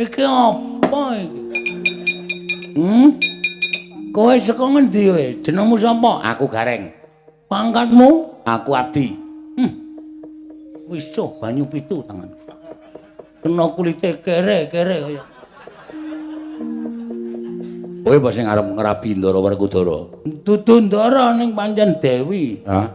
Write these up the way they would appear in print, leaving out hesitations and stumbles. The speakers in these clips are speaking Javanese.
Iki apa iki? Kowe saka ngendi kowe? Jenengmu sapa? Aku Gareng. Pangkatmu? Aku Abdi. Wisuh banyu pitu tangan. Kena kulite kere-kere kaya. Kowe apa sing arep ngrabi Ndara Werkudara? Dudu Ndara ning pancen Dewi. Hah?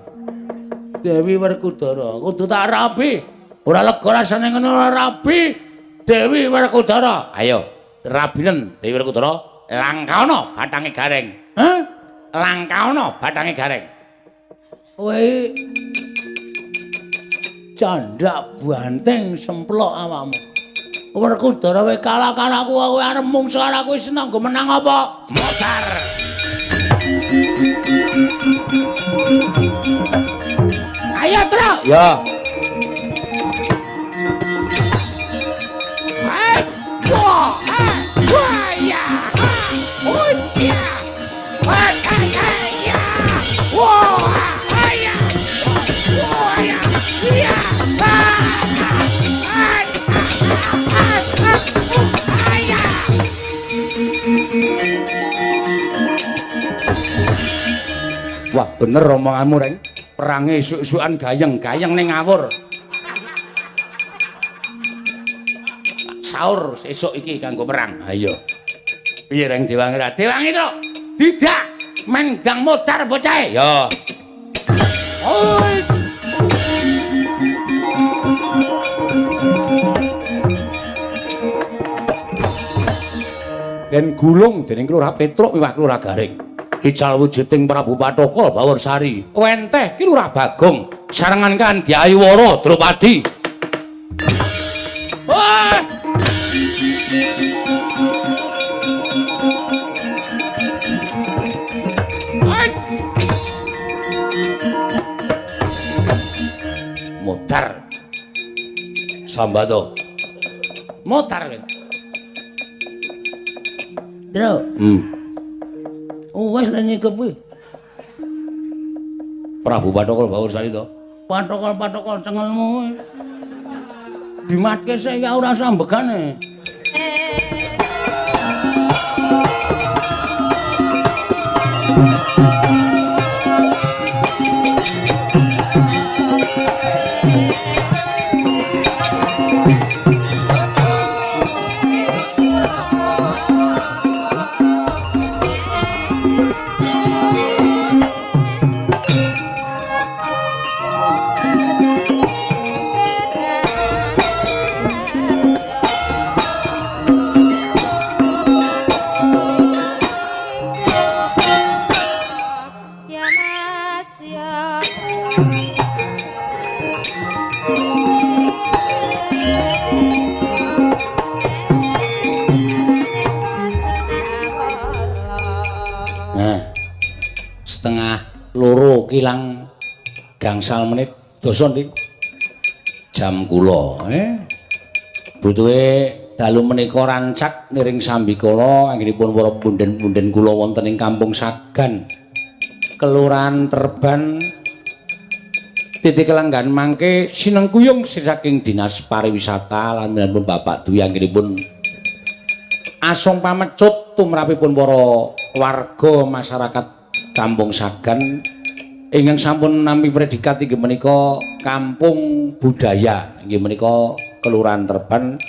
Dewi Werkudara. Kudu tak rabi. Ora lega rasane ngono ora rabi. Dewi Werkudara. Ayo, rabinen Dewi Werkudara. Langkaana bathange Gareng. Hah? Langkaana bathange Gareng. Kowe candak banteng semplok awakmu. Werkudara kowe kalah karo aku, kowe arep mungsuh karo aku wis nanggo menang apa? Modar. Ayo, Tru. Ya. Hai. Wah. Wah ya. Oh ya. Wah ya. Wah ya. Wah ya. Ya. Wah, bener omonganmu, Reng. Perange esuk-esukan gayeng-gayeng ning ngawur. Saur sesuk iki kanggo perang. Ha iya. Piye Reng Dewangira? Dewangi, Tru. Tidak. Mendang modar bocahe. Ya. Oi. Den gulung dening Kelurahan Petruk miwah Kelurahan Garing. Ical wujuding Prabu Pathaka Bawarsari. Wenteh ki Lurah Bagong sarengan kan Dyayuwara Drupadi. Wah! Modar. Sambato. Modar. Tru. Wes lha nyikep kuwi. Prabu Pathaka Bawarsari to. Pathokol-pathokol cengelmu. Dimatke sik ya ora sambegane. Kilang gangsal menit dosa ndik jam kula butuhe dalu menika rancak niring sambikala anggenipun para punden-punden kula wonten ing Kampung Sagan Kelurahan Terban titik kelanggan mangke sinengkuyung saking Dinas Pariwisata lan pun Bapak Dwi anggenipun asung pamecut tumrapipun para warga masyarakat Kampung Sagan ingkang sampun nampi predikat inggih menika kampung budaya inggih menika Kelurahan Terban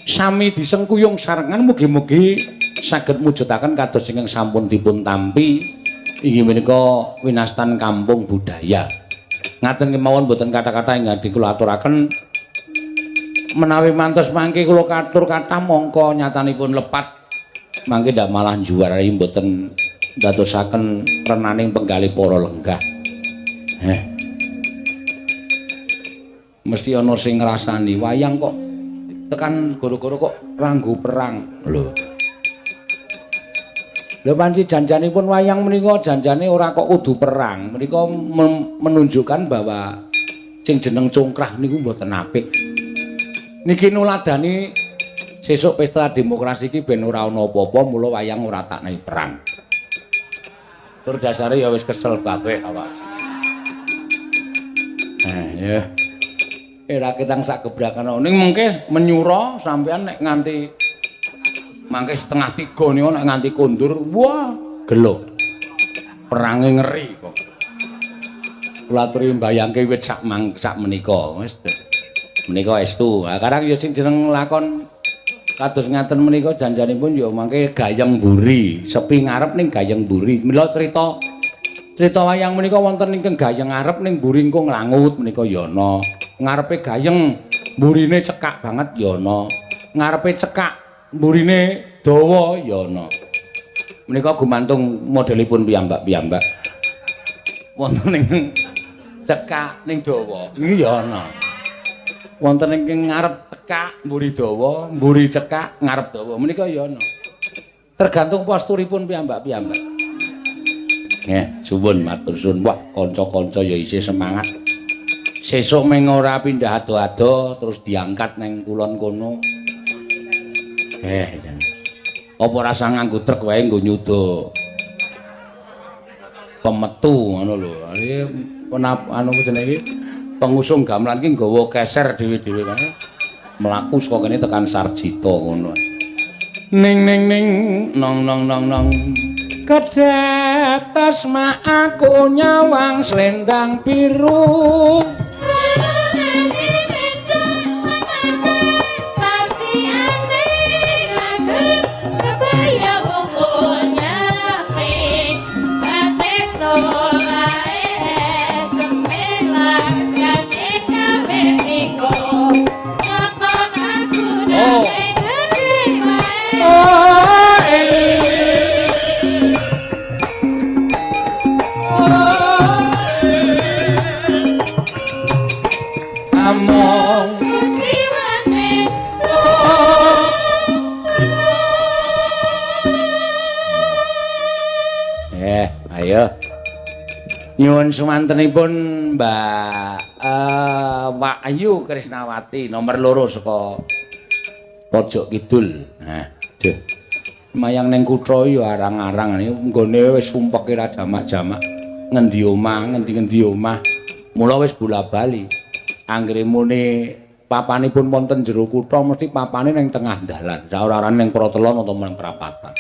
sami disengkuyung sarengan mugi-mugi saged mujudaken kados ingkang sampun dipun tampi inggih menika winastan kampung budaya. Ngaten kemawon boten kata-kata ingkang kula aturaken menawi mantos mangke kula katur kathah mongko nyatanipun lepat mangke ndak malah njuwarai mboten ndadosaken renaning penggalih para lenggah. Mesti ana sing ngrasani wayang kok tekan goro-goro kok ranggo perang. Lho. Lho panci janjanipun wayang menika janjane ora kok kudu perang. Menika menunjukkan bahwa sing jeneng congkrah niku mboten apik. Niki nuladani sesuk pesta demokrasi iki ben ora ana apa-apa mula wayang ora tak nei perang. Tur dasare ya wis kesel kabeh awak. Ya. Ora ketang sak gebrakan ning mengke menyura sampean nek nganti Mangke 2:30 niku nek nganti kondur, wah, gelo. Perange ngeri kok. Kula aturi mbayangke wit sak sak menika wis. Menika estu. Lah karang ya sing jeneng lakon kados ngaten menika janjanipun ya mangke gayeng mburi, sepi ngarep ning gayeng mburi. Mila cerita cerita wayang menika wonten ingkang gayeng ngarep ning mburi engko nglangut menika ya ana. Ngarepe gayeng, mburine cekak banget ya ana. Ngarepe cekak, mburine dawa ya ana. Menika gumantung modelipun piyambak-piyambak. Wonten ing cekak ning dawa niki ya ana. Wonten ingkang ngarep cekak mburi dawa, mburi cekak ngarep dawa menika ya ana. Tergantung posturipun piyambak-piyambak. Nggih, suwun matur suwun. Wah, kanca-kanca ya isih semangat. Sesuk meng ora pindah ado-ado terus diangkat neng kulon kono. Apa rasa nganggo truk wae nggo nyuda pemetu ngono lho. Iki anu jenenge iki pengusung gamelan iki nggawa keser dhewe-dhewe kae. Mlaku saka kene tekan Sarjita ngono. Ning ning ning nong nong nong nong. Kedhep asma aku nyawang slendang biru. Ayo. Nyuwun sumantenipun Mbak Wahyu Krisnawati nomor 2 saka Pojok Kidul. Nah, duh. Mayang ning kutha ya arang-arang niku nggone wis sumpeke ra jamak-jamak. Ngendi omah, ngendi-ngendi omah. Mula wis bola-bali. Anggere mune papanipun wonten jero kutha mesti papane ning tengah dalan. Saora-orane ning Pratelon utawa ning prapatan.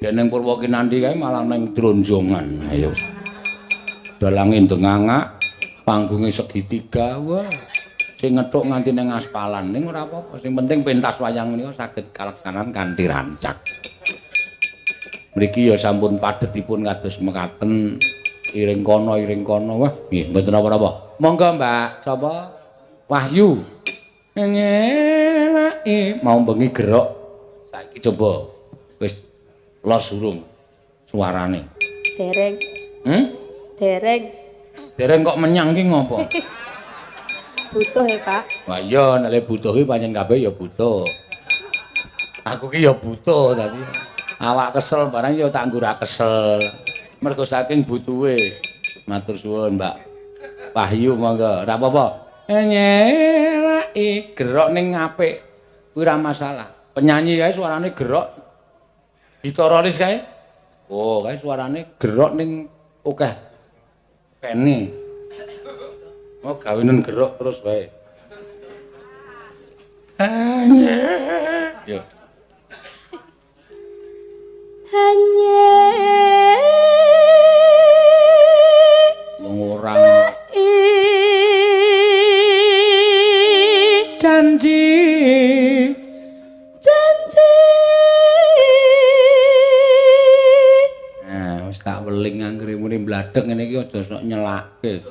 Yen ning Purwokinanti kae malah ning Dronjongan. Ayo. Dalange ndengangak, panggunge segitiga. Wah. Sing ngethuk nganti ning aspalan ning ora apa-apa. Sing penting pentas wayang menika saged kalaksanan kanthi rancak. Mriki ya sampun padhetipun kados mekaten iring kono iring kono. Wah, nggih mboten napa-napa. Monggo Mbak, sapa? Wahyu. Ngelaki mau bengi gerok. Saiki coba wis los urung suarane. Dereng. Dereng. Dereng kok menyang ki ngopo? Butuh ya, Pak. Wah iya, nek butuh ki pancen kabeh ya butuh. Aku ki ya butuh tapi awak kesel barang ya tak nggo ra kesel. Mergo saking butuhe. Matur suwun, Mbak. Wahyu monggo. Ora apa-apa. Nyelaki gerok ning apik kuwi ora masalah. Penyanyi kae suarane gerok. Ditorolis kae. Oh, kae suarane gerok ning akeh fene. Oh, gawenen gerok terus wae. Yo. Hanya wong ora janji janji. Nah, wis tak weling anggere muni bladhek ngene iki aja sok nyelake.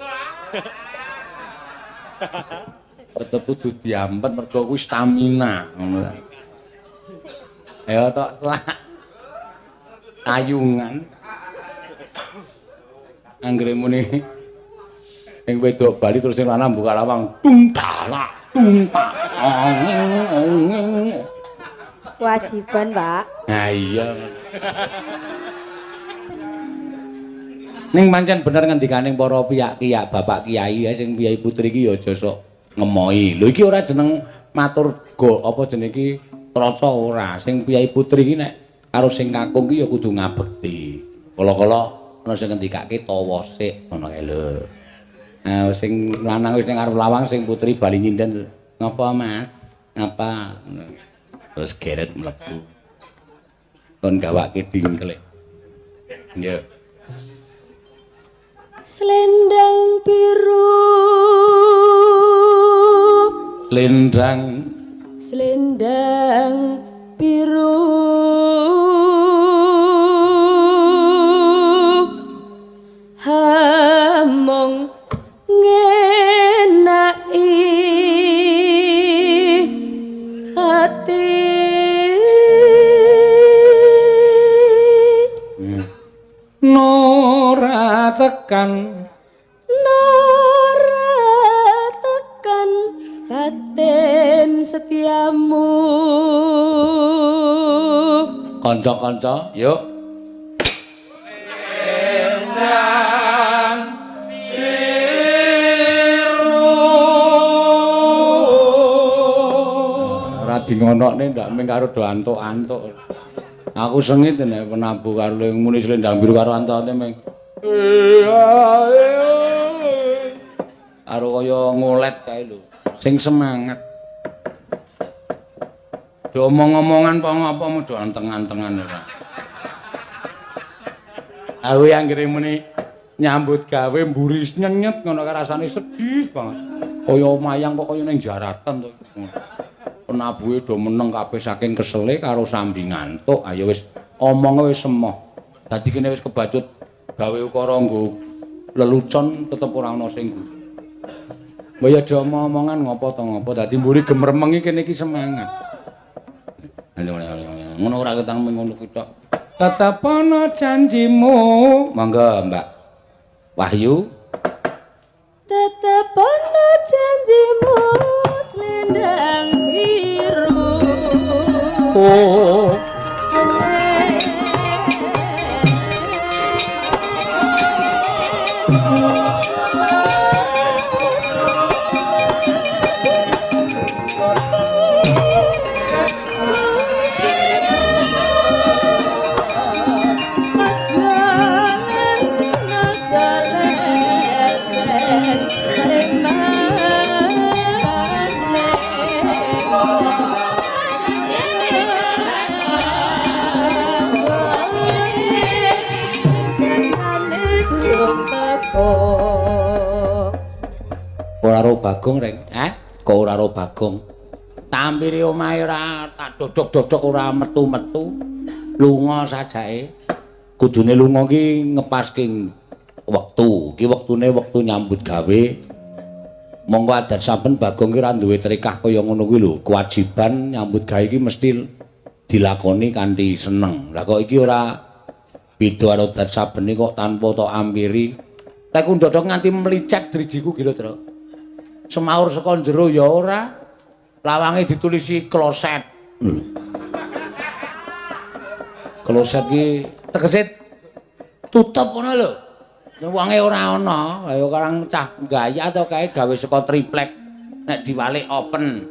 Tetep kudu diampet mergo kuwi stamina ngono ta. Ayo tok selak tayungan. Anggere muni ing wedok bali terus sing lanang buka lawang tung dalak tung tak. Kewajiban, Pak. Nah iya. Ning pancen bener ngendikane para pihak-pihak bapak kiai ya sing piyai putri iki ya aja sok ngemohi. Lho iki ora jeneng matur go apa jenenge iki traca ora. Sing piyai putri iki nek karo sing kakung iki ya kudu ngabekti. Kala-kala ana sing ngendikake tawa sik ngono kae lho. Nah sing lanang wis ning arep lawang sing putri bali nyinden. Ngapa Mas? Ngapa? Ngono. Terus geret mlebu. Kon gawake dingklek. Nggih. Selendang biru. Selendang. Selendang biru. Hamong ngenai hati. Nora tekan, nora tekan batin setiamu. Kanca-kanca, yuk. Selendang biru. Ora di ngonokne ndak ming karo do antuk-antuk. Aku sengit nek penabuh karo muni selendang biru karo antuk-antuke ming karo kaya ngolet kae lho. Sing semangat. Do omong-omongan apa ngapa do anteng-antengan ora. Aku yang anggere muni nyambut gawe mburi nyenyet ngono kae rasane sedih banget. Kaya mayang kok kaya ning jaratan to. Penabuhe do meneng kabeh saking kesele karo sambi ngantuk. Ayo wis omonge wis emoh. Dadi kene wis kebacut gawe ukara nggo lelucon tetep ora ana sing nggo. Mbok ya do omong-omongan ngopo to ngopo dadi mburi gemermeng iki kene iki semangat. Ngono ora ketang ngono kuwi tok. Tetep ana janjimu. Monggo Mbak Wahyu. Tetep ana janjimu selendang biru. Oh. Ora ro Bagong reng. Kok ora ro Bagong? Tampiri omahe ora tak dodok-dodok ora metu-metu. Lunga sajake. Kudune lunga ki ngepaske wektu. Ki wektune wektu nyambut gawe. Monggo adat saben Bagong ki ora duwe trikah kaya ngono kuwi lho. Kewajiban nyambut gawe iki mesti dilakoni kanthi seneng. Lah kok iki ora beda karo adat sabene kok tanpa tok ampiri. Tek ndodok nganti mlicek drijiku ki lho, Truk. Semaur saka jero ya ora. Lawange ditulisi kloset. Kloset ki tegese tutup ngono lho. Wonge ora ana. Ayo karang cah gaya to kae gawe saka triplek. Nek diwalik open.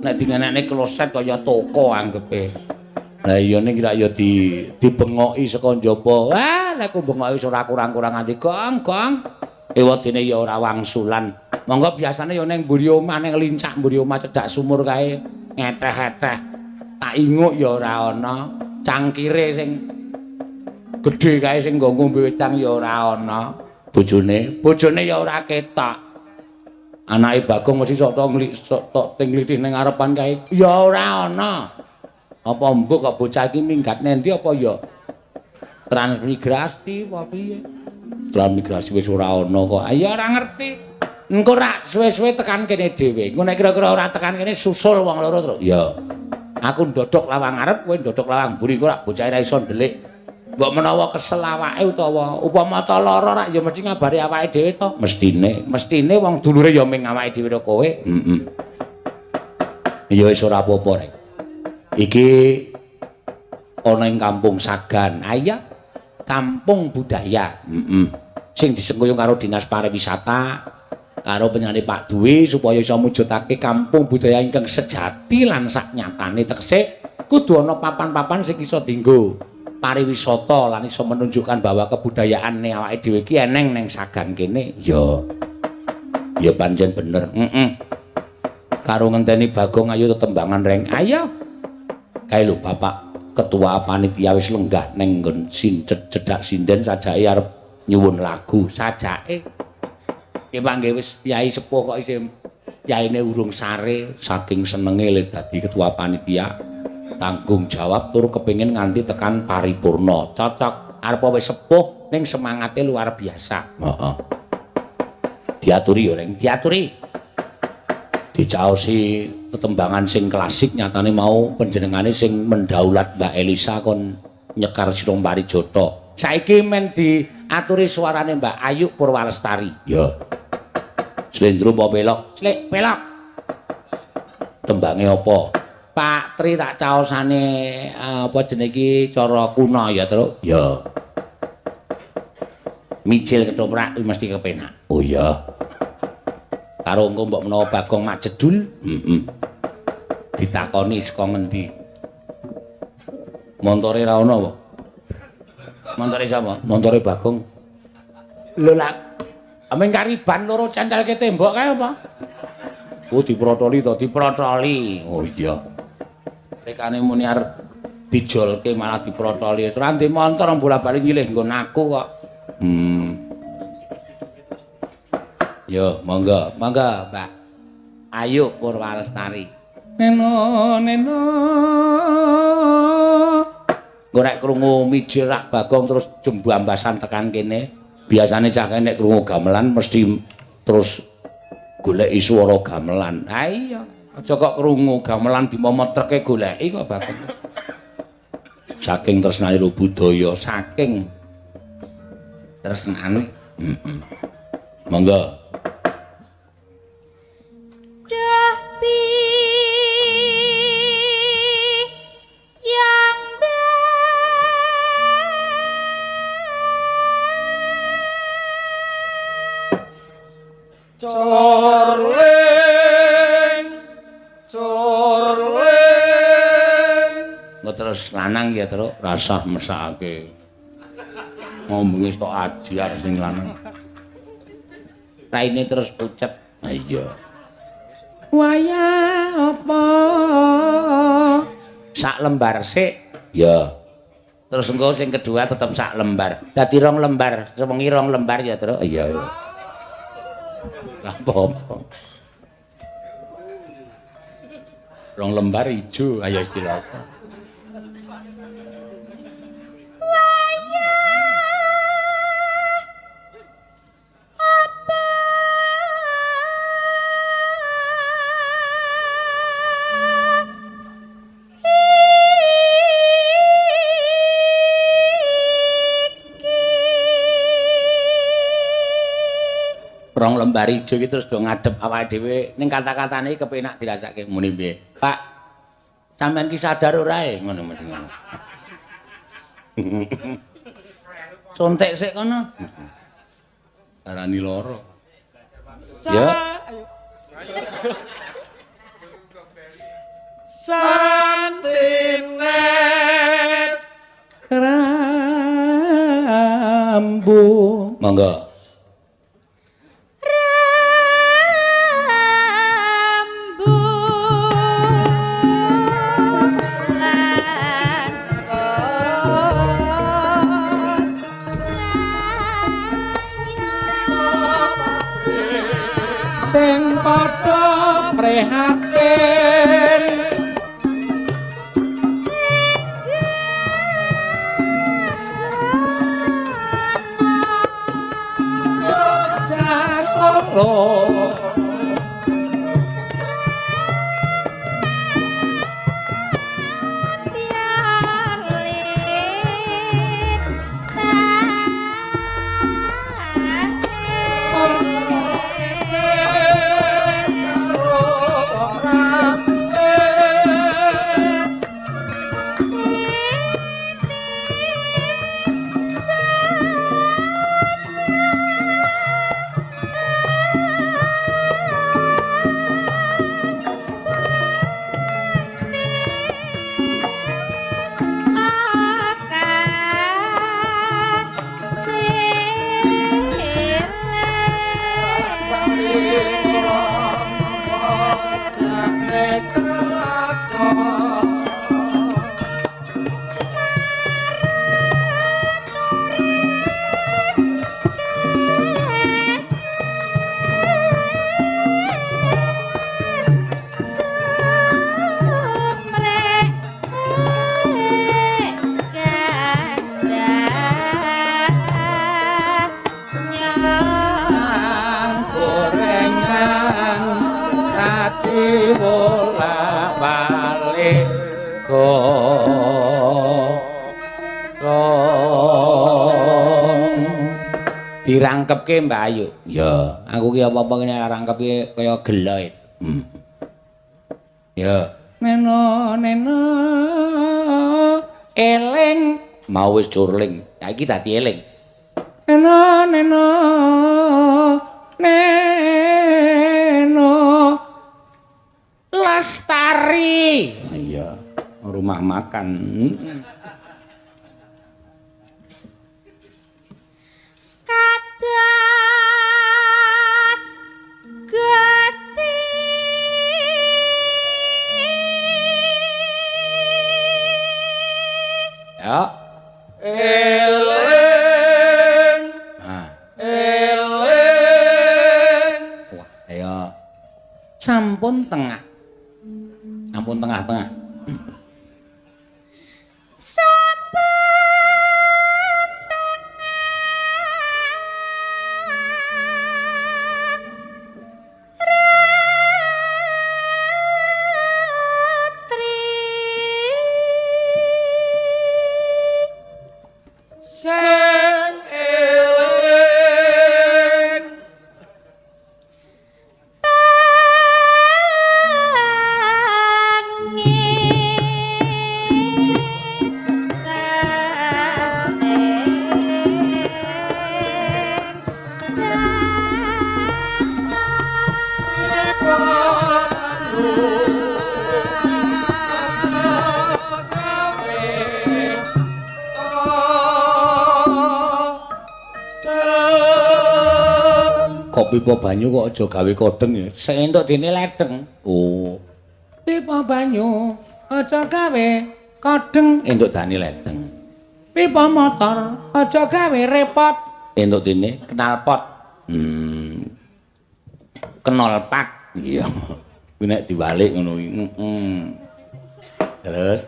Nek dingenekne kloset kaya toko anggepe. Lah iya ning kira ya dibengoki saka njaba. Wah, nek ku bengoki wis ora kurang-kurang nganti gong-gong. Ewadene ya ora wangsulan. Monggo biasane ya ning mburi omah ning lincak mburi omah cedhak sumur kae ngeteh-eteh. Tak inguk ya ora ana. Cangkire sing gedhe kae sing nggo ngombe wedang ya ora ana. Bojone, bojone ya ora ketok. Anake Bagong mesti sok tok tinglitih ning ngarepan kae ya ora ana. Apa mbok kok bocah iki minggat nendi apa ya transmigrasi apa piye? Transmigrasi wis ora ana kok. Ya ora ngerti. Engko rak suwe-suwe tekan kene dhewe. Engko nek kira-kira ora tekan kene susul wong loro, Truk. Ya. Aku ndodok lawang ngarep, kowe ndodok lawang mburi, engko rak bocah ora iso ndelik. Mbok menawa kesel awake utawa upama ta lara rak ya mesti ngabari awake dhewe to. Mestine, mestine wong dulure ya ming awake dhewe karo kowe. Heeh. Ya wis ora apa-apa rek. Iki ana ing Kampung Sagan. Iya, kampung budaya. Heeh. Sing disengkuyung karo Dinas Pariwisata karo panjenengane Pak Dwi supaya iso mujudake kampung budaya ingkang sejati lan saknyatane tegese kudu ana papan-papan sing iso dienggo pariwisata lan iso menunjukkan bahwa kebudayaan ning awake dhewe iki eneng ning Sagan kene. Ya. Ya pancen bener. Heeh. Karo ngenteni Bagong ayo tetembangan reng. Ayo. Kae lho Bapak Ketua Panitia wis lenggah neng nggon sincet cedhak sinden sajake arep nyuwun lagu sajake. Ki panggih wis piyai sepuh kok isih piyaine urung sare saking senenge le dadi ketua panitia tanggung jawab tur kepengin nganti tekan paripurna. Cocok arep wis sepuh ning semangate luar biasa. Heeh. Diaturi ya Reng, diaturi. Dicaosi tetembangan sing klasik nyatane mau panjenengane sing mendaulat Mbak Elisa kon nyekar Sirong Parijata. Saiki men diaturi suarane Mbak Ayu Purwalestari. Ya. Slendro apa pelok? Slik pelok. Tembange apa? Pak Tri tak caosane apa jenenge iki cara kuna ya, Truk? Ya. Mijil ketoprak mesti kepenak. Oh iya. Karo engko mbok menawa Bagong mak jedul, heeh. Ditakoni saka ngendi? Montore ra ono apa? Montore sapa? Montore Bagong. Lho lak ameng kariban loro centelke tembok kae apa? Oh diprotoli to, diprotoli. Oh iya. Rekane muni arep dijolke malah diprotoli. Ora ndek montor bola-bali nyilih nggon aku kok. Yo, monggo, monggo, Mbak Ayu Purwalestari. Neno, neno. Engko nek krungu mijil rak Bagong terus jembambasan tekan kene. Biasane cah kene nek krungu gamelan mesti terus goleki swara gamelan. Ha iya, aja kok krungu gamelan dimomot treke goleki kok Bagong. Saking tresnane budaya, saking tresnane. Heeh. Monggo. Dah pi yang corling corling. Engko terus lanang ya terus rasah mesakake. Ngomongi tok ajar sing lanang. Raine terus pucet. Ha iya. Wayah apa? Sak lembar sik. Ya. Terus engko sing kedua tetep sak lembar. Dadi rong lembar, sewengi rong lembar ya, Truk. Iya. Lah apa-apa. Rong lembar ijo, ayo istilah apa? Rong lembar ijo iki terus do ngadep awake dhewe ning kata-katane iki kepenak dirasake muni piye Pak sampean ki sadar ora e ngono mesti ngono. Sontek sik kono arani loro ya. Santinet rambu monggo. Sing padha prihatin Jogja Solo Gong. Dirangkepke Mbak Ayu. Ya, aku ki apa-apa kene rangkepke kaya geloit. Ya. Neno neno eling mau wis curling. Saiki dadi eling. Neno neno neno lestari. Iya, rumah makan. Kadas Gusti. Ya. Eling. Ah. Eling. Wah, ayo. Sampun tengah. Sampun tengah-tengah. Sampun tengah. Ratri. Sing eling. Kok pipa banyu kok aja gawe kodheng ya. Seentuk dene ledeng. Oh. Pipa banyu aja gawe kodheng, entuk dane ledeng. Pipa motor aja gawe repot, entuk dene knalpot. Knolpat. Iya. Kuwi nek diwalik ngono kuwi. Heeh. Terus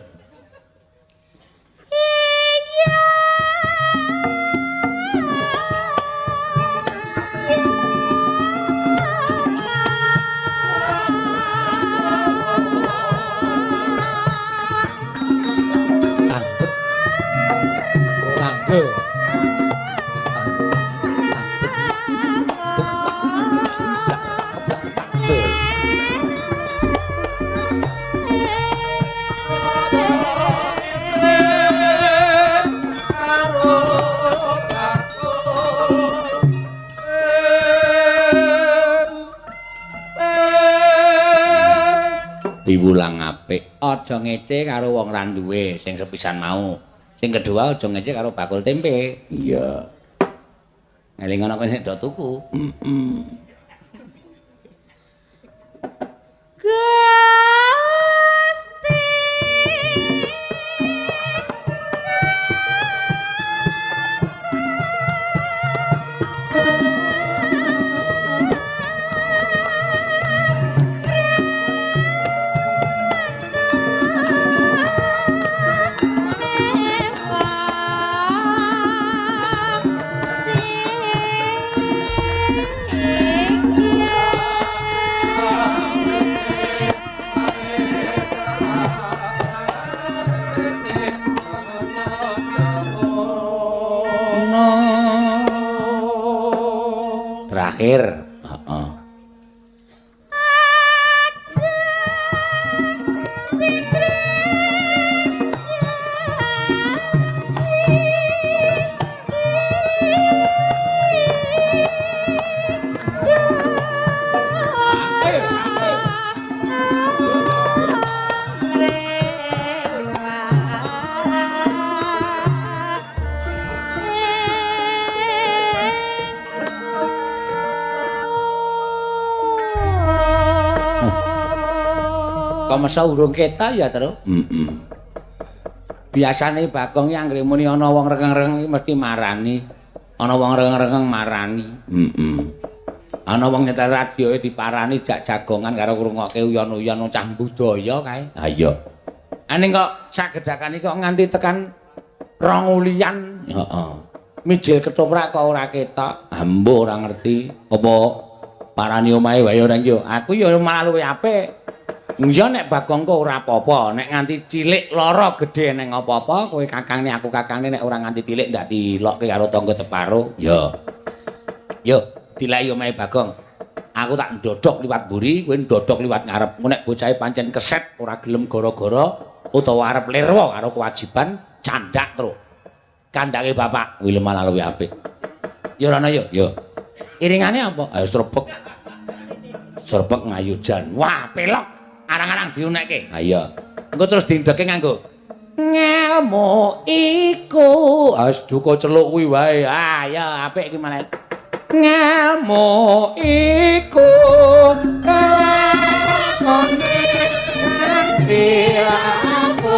Tangkep. Tangke. Piwulang apik, aja ngece karo wong ra duwe sing sepisan mau. Sing kedua aja ngece karo bakul tempe. Iya. Ngeling ana kowe sing do tuku. Heeh. Gusti. Terakhir. Heeh. Kok mesa urung ketok ya, Tru? Heeh. Biasane Bagong ki anggere muni ana wong rengeng-rengeng iki mesti marani. Ana wong rengeng-rengeng marani. Heeh. Ana wong nyetel radio diparani jak jagongan karo ngrungokke uyon-uyon cah budaya kae. Ha iya. Aning kok sagedhakan iki kok nganti tekan rong ulian. Heeh. Mijil ketoprak kok ora ketok. Ha mbuh ora ngerti. Apa parani omahe wae ora iki yo. Aku yo malah luwih apik. Ya nek Bagong kok ora apa-apa, nek nganti cilik lara gedhe neng apa-apa, kowe kakangne aku kakangne nek ora nganti tilik ndak dilokke karo tangga teparo. Ya. Yo, dileki omahe Bagong. Aku tak ndodhok liwat mburi, kowe ndodhok liwat ngarep. Engko nek bocahe pancen keset ora gelem gara-gara utawa arep lirwa karo kewajiban, candak truk. Kandhake bapak kuwi malah luwih apik. Ya ora ana ya? Ya. Iringane apa? Ayo srebek. Srebek ngayujan. Wah, pelok. Arang-arang diunekke. Ha iya. Engko terus dindeke nganggo ngelmu iku. Ah duka celuk kuwi wae. Ah ya apik iki malah. Ngelmu iku kelakone nganti aku.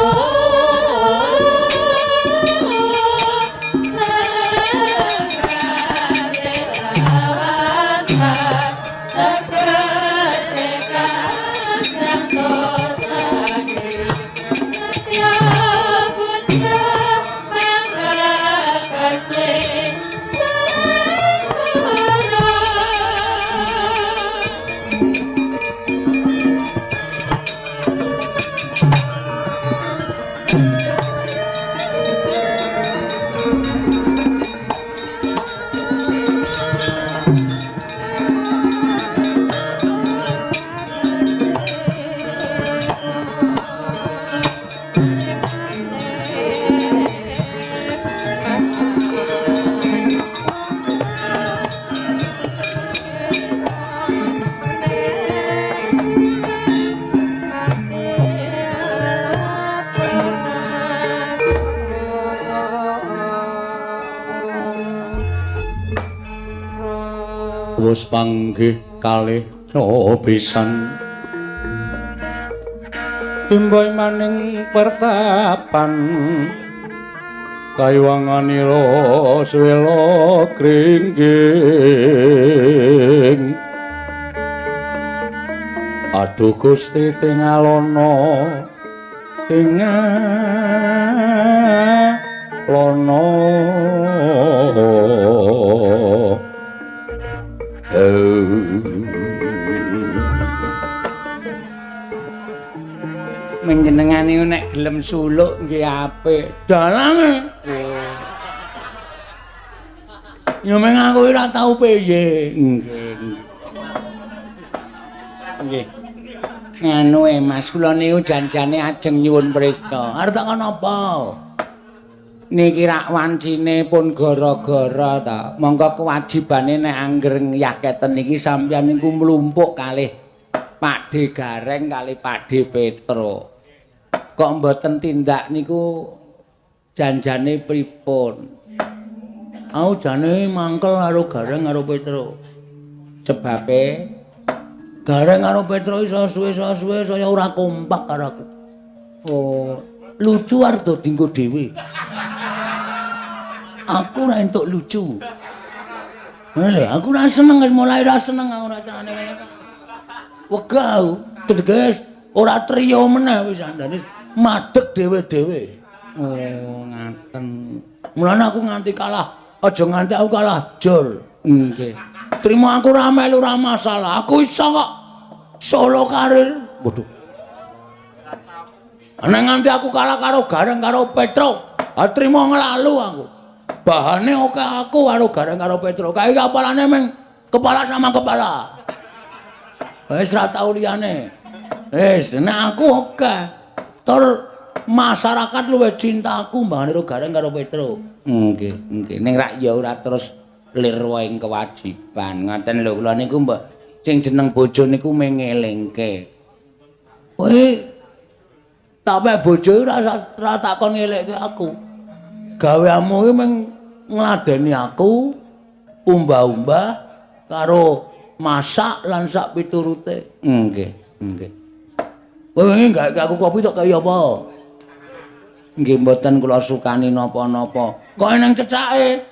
Wis panggih kalih pisan imboy maning pertapan kaywanganira swela kringging. Aduh Gusti tingalana tingalana. Menjenengane nek gelem suluk nggih apik. Dalange. Ya meng aku ora tau piye. Nggih. Nggih. Nganu e Mas, kula niku janjane ajeng nyuwun prista. Arep tak ngono apa? Niki rak wancine pun gara-gara ta. Monggo kewajibane nek angger yaketen niki sampeyan niku mlumpuk kalih Pakde Gareng kalih Pakde Petro. Kok mboten tindak niku janjane pripun? Aku jane mangkel karo Gareng karo Petro. Sebabe Gareng karo Petro iso suwe-suwe saya ora kompak karo aku. Oh, lucu arep dinggo dhewe. Aku ora entuk lucu. Lha, aku ora seneng mulai ora seneng aku rasane. Wegah aku, teges ora trio meneh wis andane madeg dhewe-dhewe. Oh, ngaten. Mulane aku nganti kalah, aja nganti aku kalah jur. Nggih. Trimo aku ora melu ora masalah. Aku iso kok solo karir. Waduh. Ana nganti aku kalah karo Gareng karo Petro, ha trimo nglalu aku. Bahane oke aku karo Gareng karo Petro. Kae apalane meng kepala sama kepala. Wis ora tau liyane. Wis nek aku oke. Tur masyarakat luwih cinta aku mbahane karo Gareng karo Petro. Nggih, nggih. Ning rak ya ora terus lirwa ing kewajiban. Ngoten lho kula niku mbok sing jeneng bojo niku mengelingke. Kowe tak pek bojo ora takon ngelekke aku. Gaweamu iki mung ngladeni aku umbah-umbah karo masak lan sak piturute. Nggih, nggih. Kowe wingi gawe aku kopi tok kaya apa? Nggih mboten kula sukani napa-napa. Kok eneng cecake?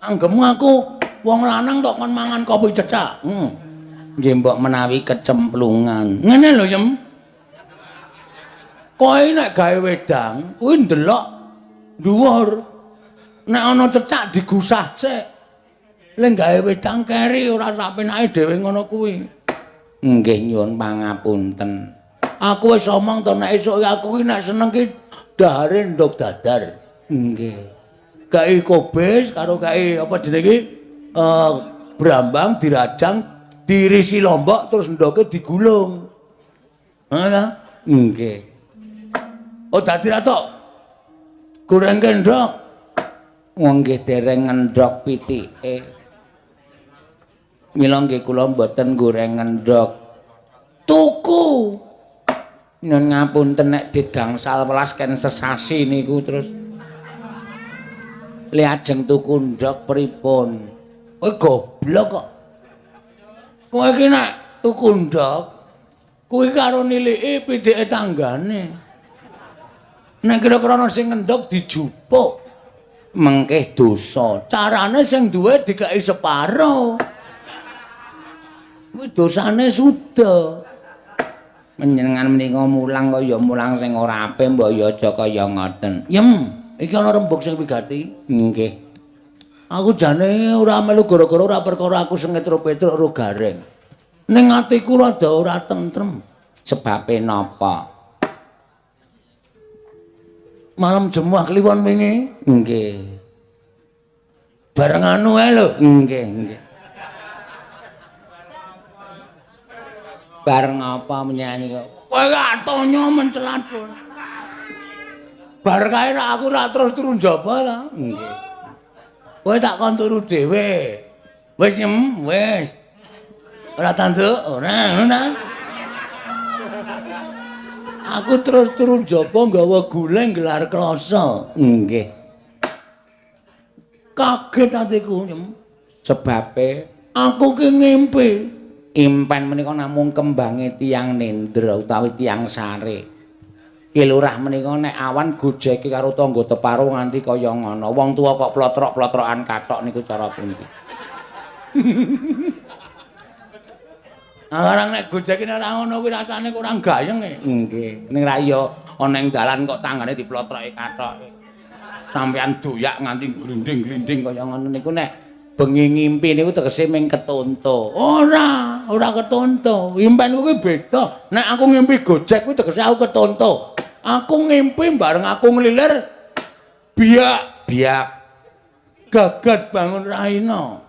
Anggemu aku wong lanang tok kon mangan kopi cecak. Nggih mbok menawi kecemplungan. Ngene lho, Yem. Kowe nek gawe wedang, kuwi ndelok dhuwur. Nek ana cecak digusah sik. Lek gawe wedang keri ora sak penake dhewe ngono kuwi. Nggih nyuwun pangapunten. Aku wis omong to nek esuk aku ki nek seneng ki dahare ndog dadar. Nggih. Kai kobis karo kai apa jenenge iki? Brambang dirajang, dirisi lombok terus ndoke digulung. Heeh. Nggih. Oh dadi ra tok. Gorengke ndok. Wong nggih dereng ngendhok pitike. Mila nggih kula mboten goreng ngendhok. Tuku. Nyun ngapunten nek dit gangsal welas ken sesasi niku terus. Li ajeng tuku ndhok pripun? Kowe goblok kok. Kowe iki nek tuku ndhok kuwi karo niliki pitike tanggane. Nek kira-kira ana sing ngendhok dijupuk. Mengkeh dosa. Carane sing duwe dikeki separo. Kuwi dosane suda. Panjenengan menika mulang kaya mulang sing ora apik mbok ya aja kaya ngoten. Yem, iki ana rembug sing wigati. Nggih. Aku jane ora melu gara-gara ora perkara aku sengit ro Petruk ro Gareng. Ning atiku rada ora tentrem. Sebabe napa? Malam Jemuah Kliwon wingi. Nggih. Bareng anu ae lho. Nggih, nggih. Bareng apa menyanyi kok? Kowe atonya mencelat. Bar kae ra aku ra terus turu njaba ta. Nggih. Kowe tak kon turu dhewe. Wis nyem, wis. Ora tanduk, ora ngono ta. Aku terus turu njaba nggawa guleng gelar klasa. Nggih. Kaget atiku nyem. Sebabe aku ki ngimpi. Impen menika namung kembange tiyang nendra utawi tiyang sare. Ki lurah menika nek awan gojeke karo tangga teparo nganti kaya ngono. Wong tuwa kok plotrok-plotrokan kathok niku cara pundi? Orang nek gojeke ora ngono kuwi rasane kurang gayeng e. Nggih. Ning ra iya ana ing dalan kok tanggane diplotroki kathoke. Sampeyan doyak nganti glinding-glinding kaya ngono niku nek bengi ngimpi niku tegese ming ketonto. Ora, ora ketonto. Impenku kuwi beda. Nek aku ngimpi gojek kuwi tegese aku ketonto. Aku ngimpi bareng aku nglilir biak biak gagat bangun raina.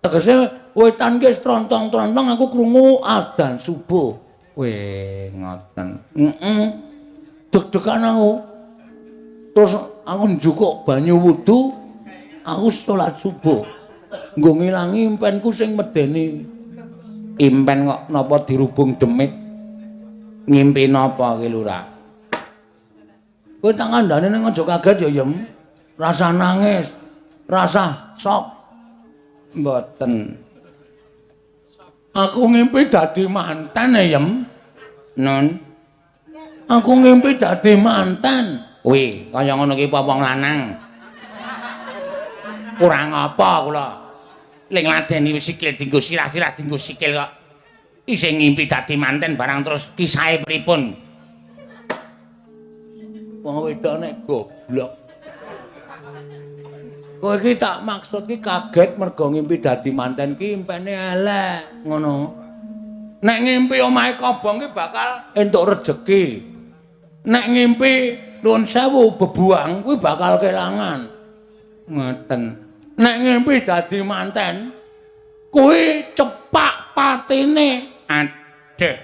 Tegese wetan ki trontong-trontong aku krungu adzan subuh. Weh, ngoten. Heeh. Deg-degan aku. Terus aku njukuk banyu wudu, aku salat subuh. Nggo ngilangi impenku sing medeni. Impen kok napa dirubung demit? Ngimpi napa ki lurah? Kowe tak kandhane ning aja kaget ya, Yem. Rasa nangis, rasa sok. Mboten. Aku ngimpi dadi manten ya, Yem. Nun. Aku ngimpi dadi manten. Wih, kaya ngono ki apa wong lanang? Kurang apa kula? Ling ladeni wis sikil dienggo sirah-sirah dienggo sikil kok. Isih ngimpi dadi manten barang terus kisahe pripun? Wong wedok nek goblok. Kowe iki tak maksud ki kaget mergo ngimpi dadi manten ki impene elek ngono. Nek ngimpi omahe kobong ki bakal entuk rejeki. Nek ngimpi nuwun sewu bebuang kuwi bakal kelangan. Ngoten. Nek ngimpi dadi manten kuwi cepak patine. Aduh.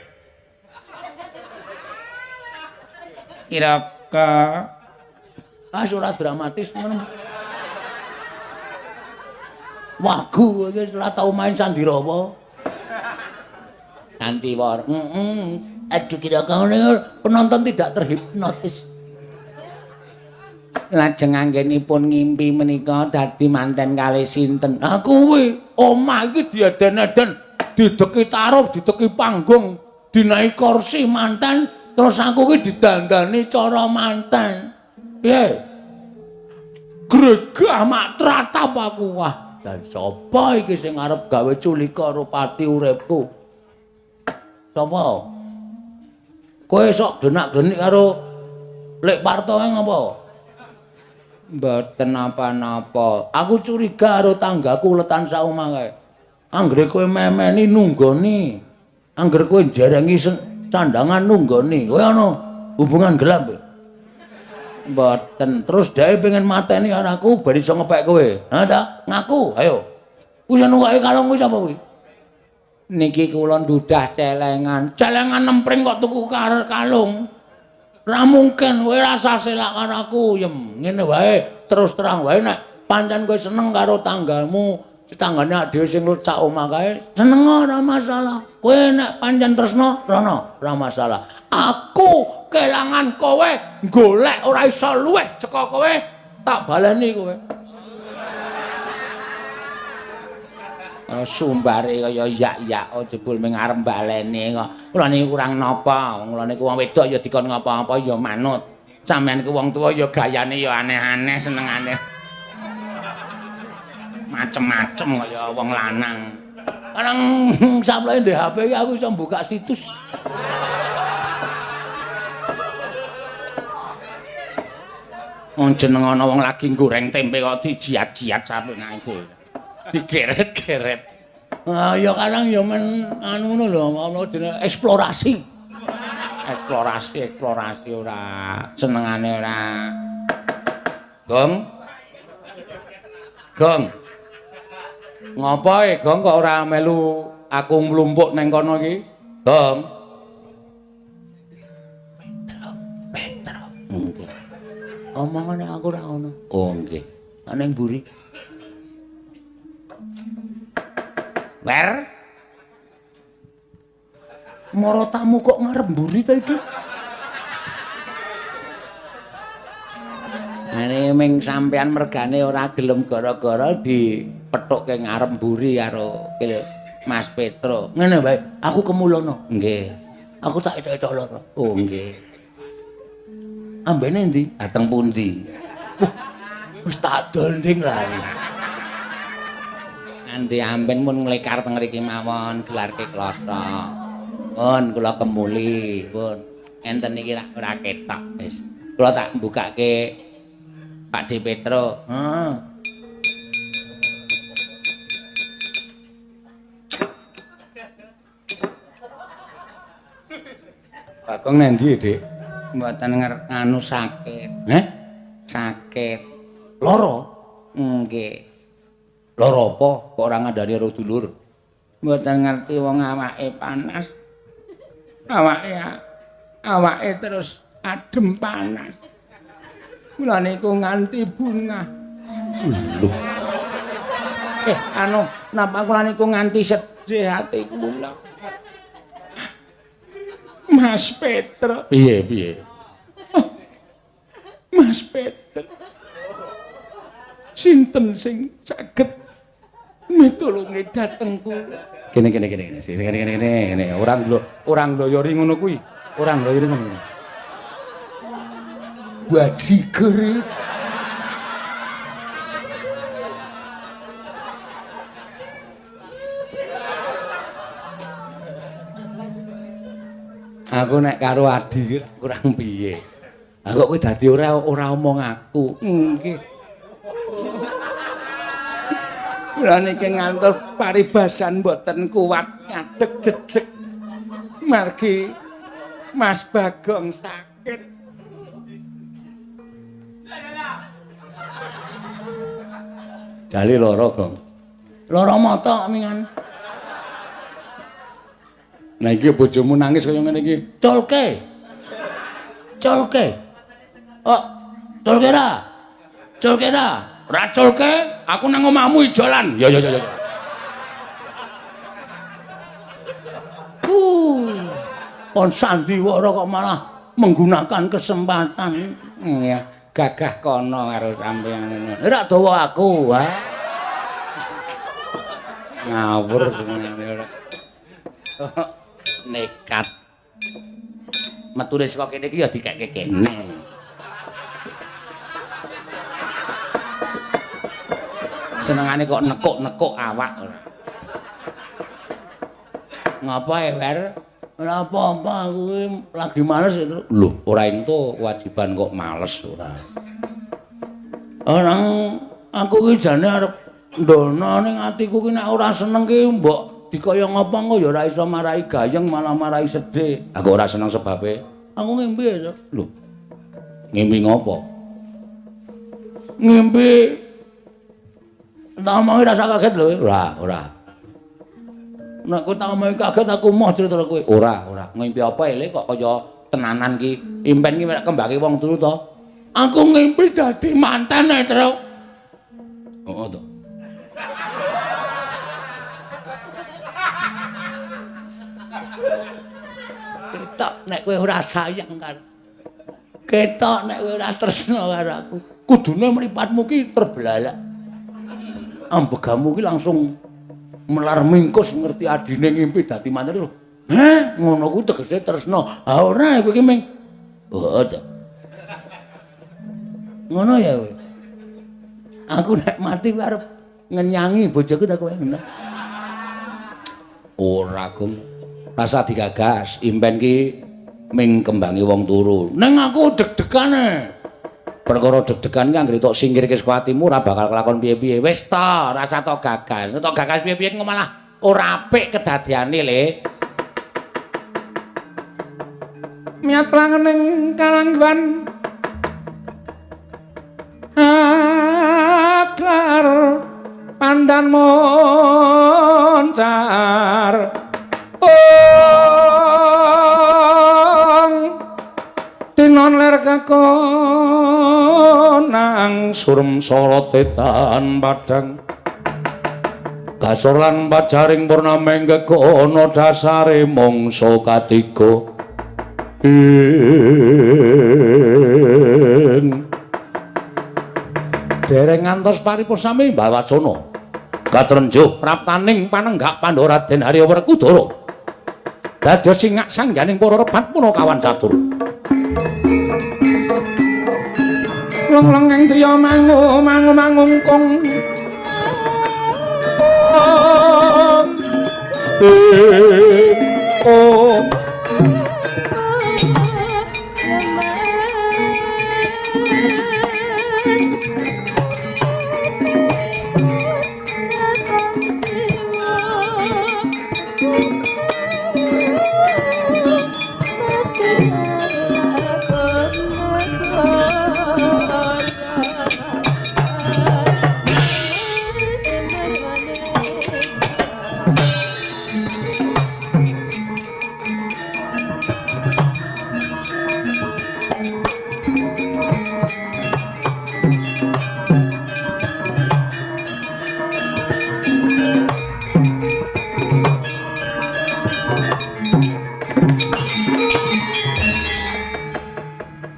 Kira-kira ah ora dramatis ngono. Wagu iki ora tau main sandirawa. Sandiwara. Heeh. Aduh kira-kira penonton tidak terhipnotis. Lajeng anggenipun ngimpi menika dadi manten kalih sinten? Ha kuwi omah iki dieden-eden, dideki taruh, dideki panggung, dinaiki kursi manten, terus aku ki didandani cara manten. Piye? Gregah mak tratap aku. Wah, dan sapa iki sing arep gawe culika karo pati uripku? Sapa? Kowe sok genak-genik karo Lek Parto ngapa? Mboten napa-napa. Aku curiga karo tanggaku letan sak omah kae. Anggere kowe memeni nunggoni. Angger kowe njerengi sandangan nunggoni, kowe ana hubungan gelap. Mboten. Terus dhek pengen mateni anakku ben iso ngepek kowe. Ha ta? Ngaku, ayo. Kuwi sing nunggokke kalung kuwi sapa kuwi? Niki kula ndudah celengan. Celengan nempring kok tuku kalung. Ora mungkin kowe rasa selak karo aku, Yem. Ngene wae, terus terang wae nek pancen kowe seneng karo tanggamu, tanggane dhewe sing sak omah kae, seneng ora masalah. Kowe nek pancen tresna, rono, ora masalah. Aku kelangan kowe, golek ora iso luwih saka kowe, tak baleni kowe. Sumbare kaya yak-yak jebul ming arep baleni kok. Kula niku kurang napa? Wong kula niku wong wedok ya dikon ngapa-apa ya manut. Sampeyan ku wong tuwa ya gayane ya aneh-aneh senengane. Macem-macem kaya wong lanang. Kadang sampeyan ndek HP iki aku iso mbuka situs. Wong jeneng ana wong lagi goreng tempe kok dijiat-jiat sampeyan dhewe. Digeret-geret. Ah ya kadang ya men anu ngono lho, ana jenenge eksplorasi. Eksplorasi, eksplorasi ora senengane ora. Gong. Gong. Ngopo e, Gong kok ora melu aku mlumpuk neng kono iki? Gong. Petro, Petro. Nggih. Omongane aku ora ono. Oh nggih. Ning mburi. Wer. Moro tamu kok ngarep mburi ta iki? Ane ming sampean mergane ora gelem gara-gara dipethukke ngarep mburi karo Mas Petro. Ngene wae, aku kemulono. Nggih. Aku tak etok-etok loro. Oh nggih. Ambene endi? Dateng pundi? Wah, wis tak dol nding lah. Andi amben mun nglekar teng mriki mawon gelarke kloso. Pun kula kemuli, pun. Enten iki ora ketok wis. Kula tak mbukake Pak D Petro. Heeh. Bagong nendi, Dik? Mboten nganu sakit. Heh? Sakit. Lara? Nggih. Lara apa? Kok ora ngandani karo dulur? Mboten ngerti wong awake panas. Awake terus adem panas. Kula niku nganti bungah. Lho. Anu, napa kula niku nganti sedih ati kula. Mas Petro. Piye, piye? Mas Petro. Sinten sing saged mitulungi dhateng kula? Kene kene kene kene. Sing kene kene kene. Ora ngloyori ngono kuwi. Ora ngloyori ngono. Bajiger. Aku nek karo Adi kurang piye. Lah kok kowe dadi ora omong aku. Nggih. Kula niki ngantos paribasan mboten kuat ngadeg jejeg. Margi Mas Bagong sakit. Jali lara, Gong. Lara mata mingan. Nah iki bojomu nangis kaya ngene iki. Culke. Culke. Oh, culke ra? Culke ra? Ra culke, aku nang omahmu ijolan. Ya ya ya ya. Kon sandiwara kok malah menggunakan kesempatan. Iya, gagah kono karo sampeyan ngono. Ora dawa aku, ha. Ngawur senengane ora. Nekat. Metune saka kene iki ya dikekke kene. Senengane kok nekuk-nekuk awak ora. Ngapa e, Wer? Ora apa-apa, aku lagi males itu. Lho, ora entuk kewajiban kok males ora. Orang aku ki jane arep ndono ning atiku ki nek ora seneng ki mbok Dikaya ngapa engko ya ora iso marai gayeng malah marai sedih. Aku ora seneng sebabe. Aku ngimpi ya. Lho. Ngimpi ngopo? Ngimpi tak omongi rasa kaget lho. Ora, ora. Nek kowe tak omongi kaget aku moh cerita kowe. Ora, ora. Ngimpi apa ele kok kaya tenanan ki? Impen ki mek kembake wong turu to. Aku ngimpi dadi manten e, Truk. Heeh to. Ketok nek kowe ora sayang karo. Ketok nek kowe ora tresna karo aku. Kudune mripatmu ki terbelalak. Ambegamu ki langsung melar mingkus ngerti adine ngimpi dadi manten. Heh, ngono kuwi tegese tresna. Ha ora kowe ki ming. Heeh to. Ngono ya kowe. Aku nek mati kowe arep ngenyangi bojoku ta kowe. Ora, Gum. Rasa digagas, impen ki ming kembangi wong turu. Neng aku deg-degane. Perkara deg-degan ki anggere tok singkirke saka atimu ora bakal kelakon piye-piye. Wis ta, rasa tok gagas. Tok gagas piye-piye engko malah ora apik kedadiane, Le. Miat langening kalanggan aklar pandan moncar ong tinon ler kakonang surem sorote tan padang gasor lan pajaring purnameng gegono dasare mangsa katiga ing dereng ngantos paripurna sami Mbawacana katrenjuh praptaning panenggak Pandhawa Raden Arya Werkudara dados singak sangganing para rebat punakawan catur leng-lengeng driya mangu mangu mangungkung oh.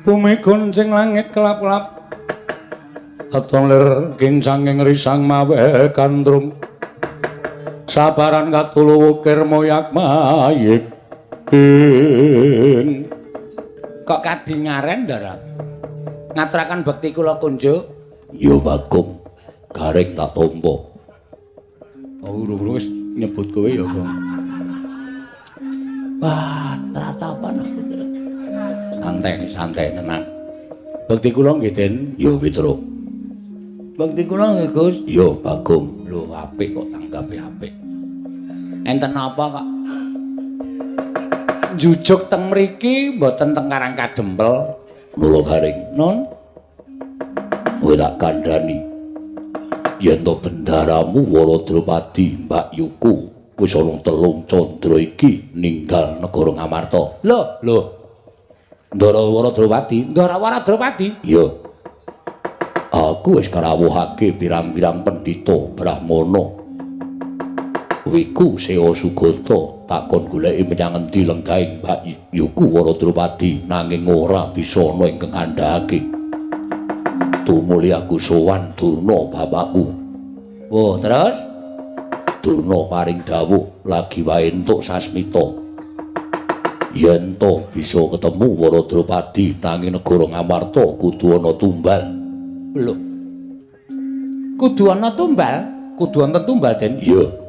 Bumi goncing langit kelap-kelap aton lir kincanging risang mawe kandrung sabaran katulu wukir moyak mayik ing. Kok kadingaren, Ndara? Ngaturaken bekti kula kunjuk. Ya Bagong, gareng tak tampa. Oh, urung-urung wis nyebut kowe ya, Gong. Wah, tratapan aku. Santai, santai, tenang. Bekti kula nggih, Den. Ya, Petro. Bekti kula nggih, Gus. Ya, Bagong. Lho, apik kok tanggape apik. Enten napa kok? Njujuk teng mriki mboten teng Karang Kadempel. Nula garing. Nun. Kowe tak kandhani. Yen to bendaramu Waladropadi Mbak Yuku wis ana telung candra iki ninggal negara Ngamarta. Lho, lho. Ndara Waladropadi, Ndara Waladropadi. Iya. Aku wis karawuhake pirang-pirang pendhita Brahmana. Wiku Sewa Sugata takon goleki menyang endi lenggahing Mbak Yuku Waladropadi nanging ora bisa ana ingkang ngandhakake. Tumuli aku sowan Durna bapakku. Oh, terus Durna paring dawuh lagi wae entuk sasmita. Yen to bisa ketemu Waladropadi nanging negara Ngamarta kudu ana tumbal. Lho. Kudu ana tumbal? Kudu wonten tumbal, Den? Iya.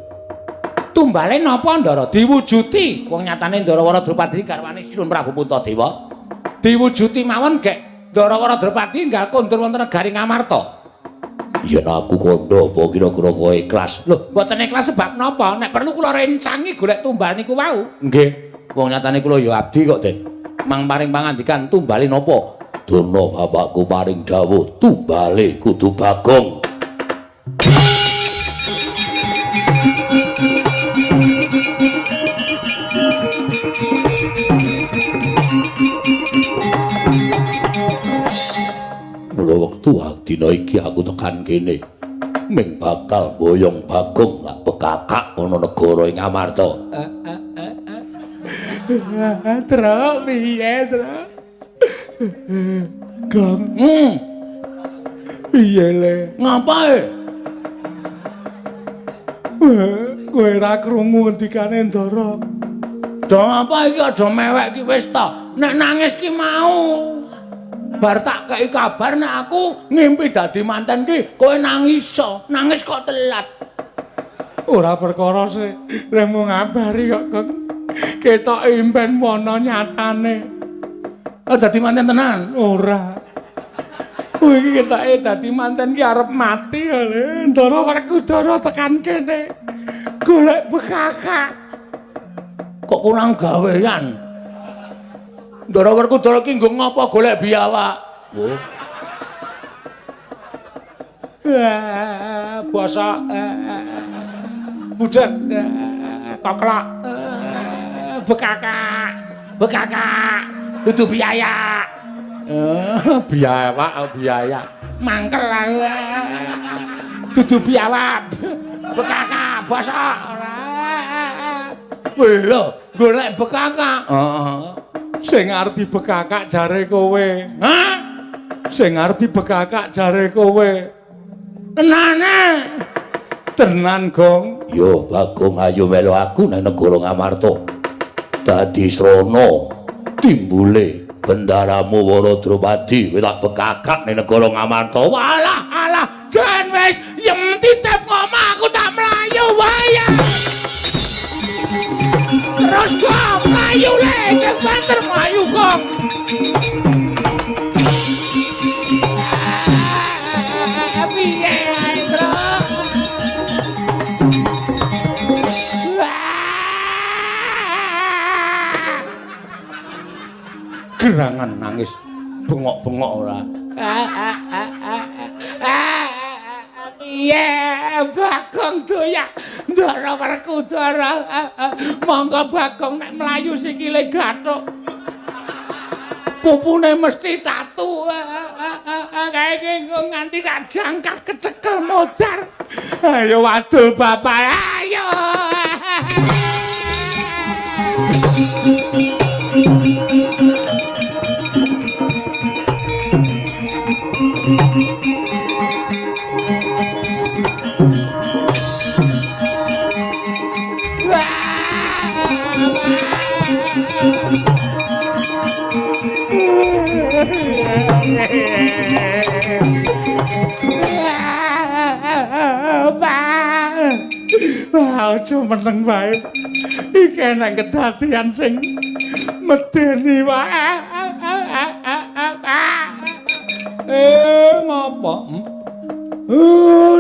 Tumbale napa, Ndara? Diwujuti. Wong nyatane Ndara Waladropadi garwane Sinuwun Prabu Puntadewa. Diwujuti mawon gek Ndara Waladropadi enggal kondur wonten negari Ngamarta. Yen aku kandha apa kira-kira kowe ikhlas? Lho, mboten ikhlas sebab napa? Nek perlu kula rencangi golek tumbal niku wau. Nggih. Wong nyatane kula ya abdi kok, Den. Mang paring pangandikan tumbale napa? Durna bapakku paring dawuh tumbale kudu Bagong. Mula wektu dina iki aku tekan kene ming bakal mboyong Bagong lak bekakak ana negara ing Amarta. Truk piye, Truk? Gong. Piye le? Ngapae? Kowe ora krungu ngendikane Ndara. Do apa iki aja mewek iki wis ta. Nek nangis ki mau. Bar tak kei kabar nek aku ngimpi dadi manten ki kowe nangis. Nangis kok telat. Ora perkara sih. Lemu ngabari kok, Gong. Ketok impen wana nyatane. Oh, dadi manten tenan? Ora. Kowe iki ketoke dadi manten ki arep mati lho. Ndara Werkudara tekan kene. Golek bekakak. Kok kurang gawean? Ndara Werkudara ki nggo ngapa golek biawak? Oh. Bosok. Budek. Koklok. Bekakak. Bekakak. Dudu biaya. Biawak biaya. Mangkel aku. Dudu biawak. Bekakak bosok. Lho, golek bekakak. Heeh. Sing arep dibekakak jare kowe. Hah? Sing arep dibekakak jare kowe. Tenane. Tenan, Gong. Yo, Bagong ayo melu aku nang negara Ngamarta. Dadi srana timbule bendaramu Wara Drupadi kowe tak bekakak ning negara Ngamarta. Walah alah, jan wis yem titip ngomah aku tak mlayu wae. Terus Gong, mlayu le, sing banter mlayu Gong. Piye ae, Truk? Gerangan nangis bengok-bengok ora. Piye Bagong doyak Ndara Werkudara. Monggo Bagong nek mlayu sikile gathuk. Pupune mesti tatu. Kae iki nganti sak jangkah kecekel modar. Ayo wadul bapak, ayo. Wah, aja meneng wae. Iki enek kedadian sing medeni wae. Ngopo?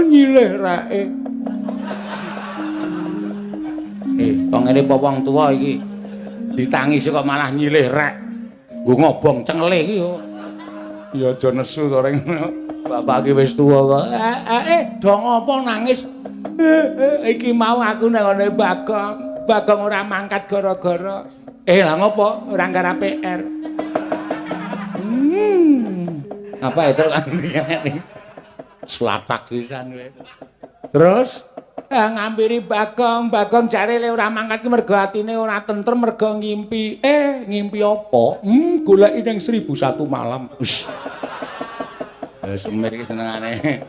Nyilih reke. Kok ngene apa wong tuwa iki? Ditangisi kok malah nyilih rek. Nggo ngobong cengele iki yo. Ya aja nesu to reng. Bapak iki wis tuwa kok. Do ngopo nangis? Iki mau aku nang ngene Bagong. Bagong ora mangkat gara-gara. Lah ngopo? Ora nggarap PR. Apa itu kan slatak sisan kowe. Terus ngampiri Bagong, Bagong jare le ora mangkat ki mergo atine ora tentrem mergo ngimpi. Ngimpi apa? Goleki ning 1001 malam. Wis semir iki senengane.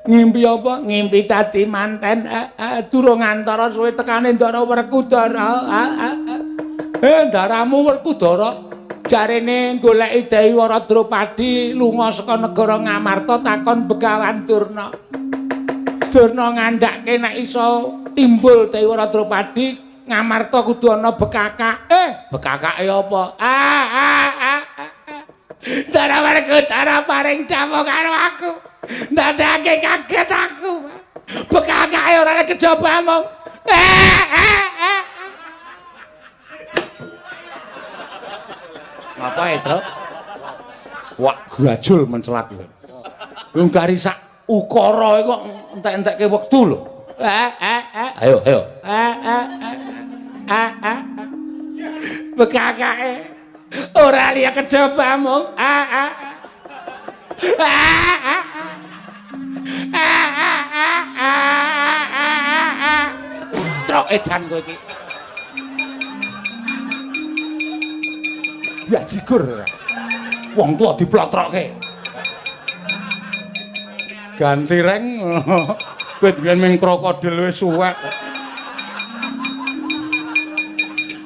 Ngimpi apa? Ngimpi dadi manten. Durung antara suwe tekane Ndara Werkudara. Ndaramu Werkudara jarene goleki Dewi Wara Drupadi lunga saka negara Ngamarta takon Begawan Durna. Durna ngandhake nek iso timbul Dewi Wara Drupadi Ngamarta kudu ana bekakak. Bekakake apa? Ndara Werkudara paring dawuh karo aku. Ndadekake kaget aku. Bekakake ora kejaba mung. Apa itu? Wah, grajul mencelat kowe. Wong kari sak ukara iku kok entek-entekke wektu lho. Ayo, ayo. Bekakake ora liya kejaba mung. Trok edan kowe iki. Bajigur. Wong tuwa diplotrokke. Ganti reng. Kowe biyen ming krokodil wis suwek.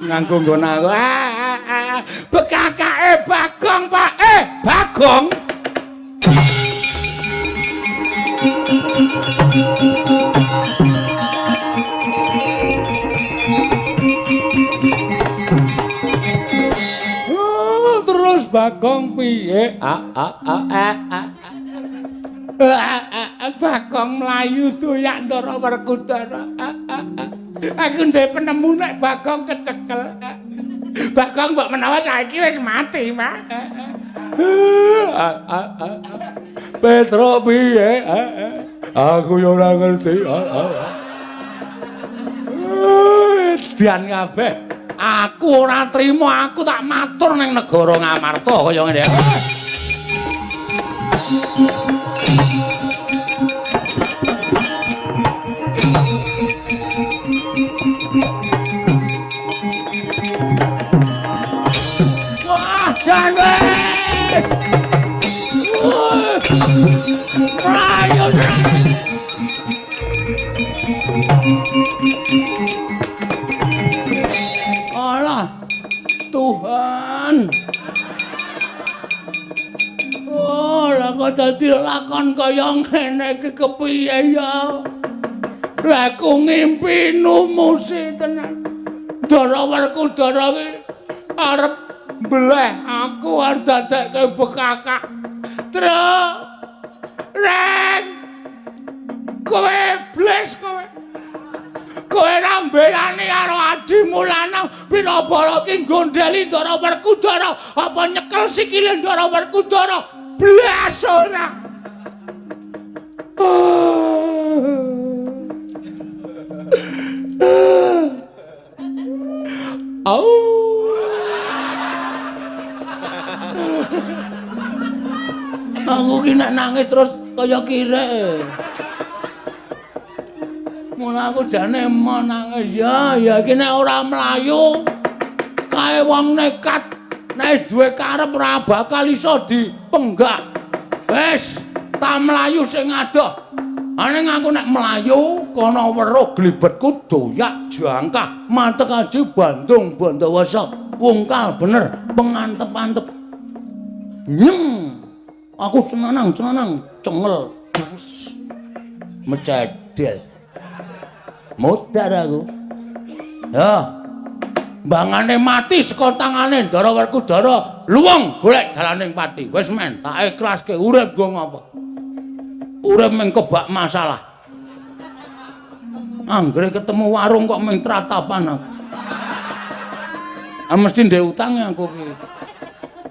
Nganggo nggon aku. Bekakake Bagong, Pak. Bagong. Terus Bagong piye? Bagong mlayu doyak Ndara Werkudara. Aku ndek penemu nek Bagong kecekel. Bagong mbok menawa saiki wis mati, Pak. Petro piye? Aku yo ora ngerti. Dian kabeh. Aku ora trimo, aku tak matur ning negara Ngamarta kaya ngene. Wah, jan wis. Ayo. Alah, Tuhan. Oh, lah kok dadi lakon kaya ngene iki kepiye ya? Lah aku ngimpi numusi tenan. Ndara Werkudara iki arep mbeleh aku arep dadekke bekakak. Truk. Reng. Kowe bles kowe. Kowe ora mbelani karo adimu lanang pinabara ki nggondheli Ndara Werkudara apa nyekel sikile Ndara Werkudara blas ora. Au. Aku ki nek nangis terus kaya kirek. Mula aku jane emo nangis ya, ya iki nek ora mlayu kae wong nekat nek duwe karep ora bakal iso dipenggak. Wis, tak mlayu sing adoh. Aning aku nek mlayu kono weruh glibetku doyak jangkah matek aji Bandung Bondowoso wungkal bener pengantep-antep. Nyeng. Aku cenanang-cenanang cengel mecedel. Modar aku. Ya. Mbangane mati saka tangane Ndara Werkudara, luwung golek dalaning pati. Wis men, tak ikhlaske urip nggo ngapa. Urip mung kebak masalah. Anggere ketemu warung kok mung tratapan aku. Ah mesti ndek utang aku iki.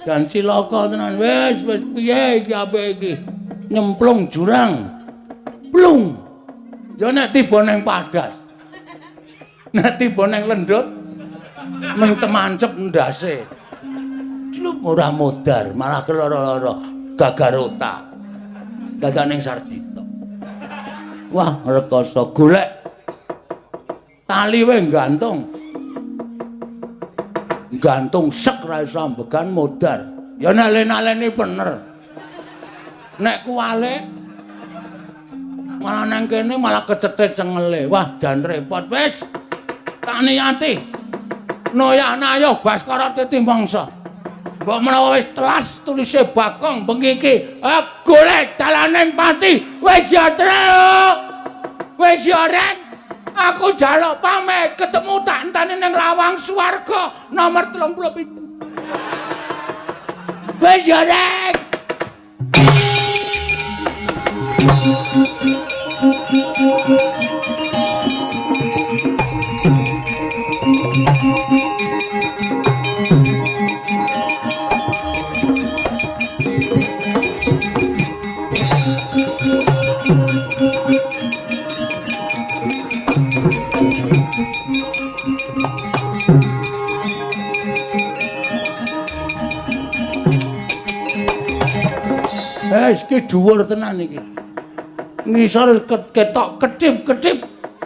Dan cilaka tenan wis, wis piye iki apik iki. Nyemplung jurang. Plung. Ya nek tiba ning padas. Nek tiba ning lendut mung temancep ndase. Slup ora modar, malah keloro-loro, gagar otak. Dadak ning Sarjito. Wah, rekoso golek tali wae gantung. Gantung sek ra iso ambegan modar. Ya nek len-aleni bener. Nek kuwale malah nang kene malah kecethe cengele. Wah, jan repot wis. Tak niyati. Noyana ayo Baskara titi mangsa. Mbok menawa wis telas tulise Bagong bengi iki. Golek dalaning pati. Wis ya, Truk. Wis ya, Rek. Aku njaluk pamit ketemu tak enteni ning lawang swarga nomor 37. Wis ya rek. Wis iki dhuwur tenan iki. Ngisor ketok kedip-kedip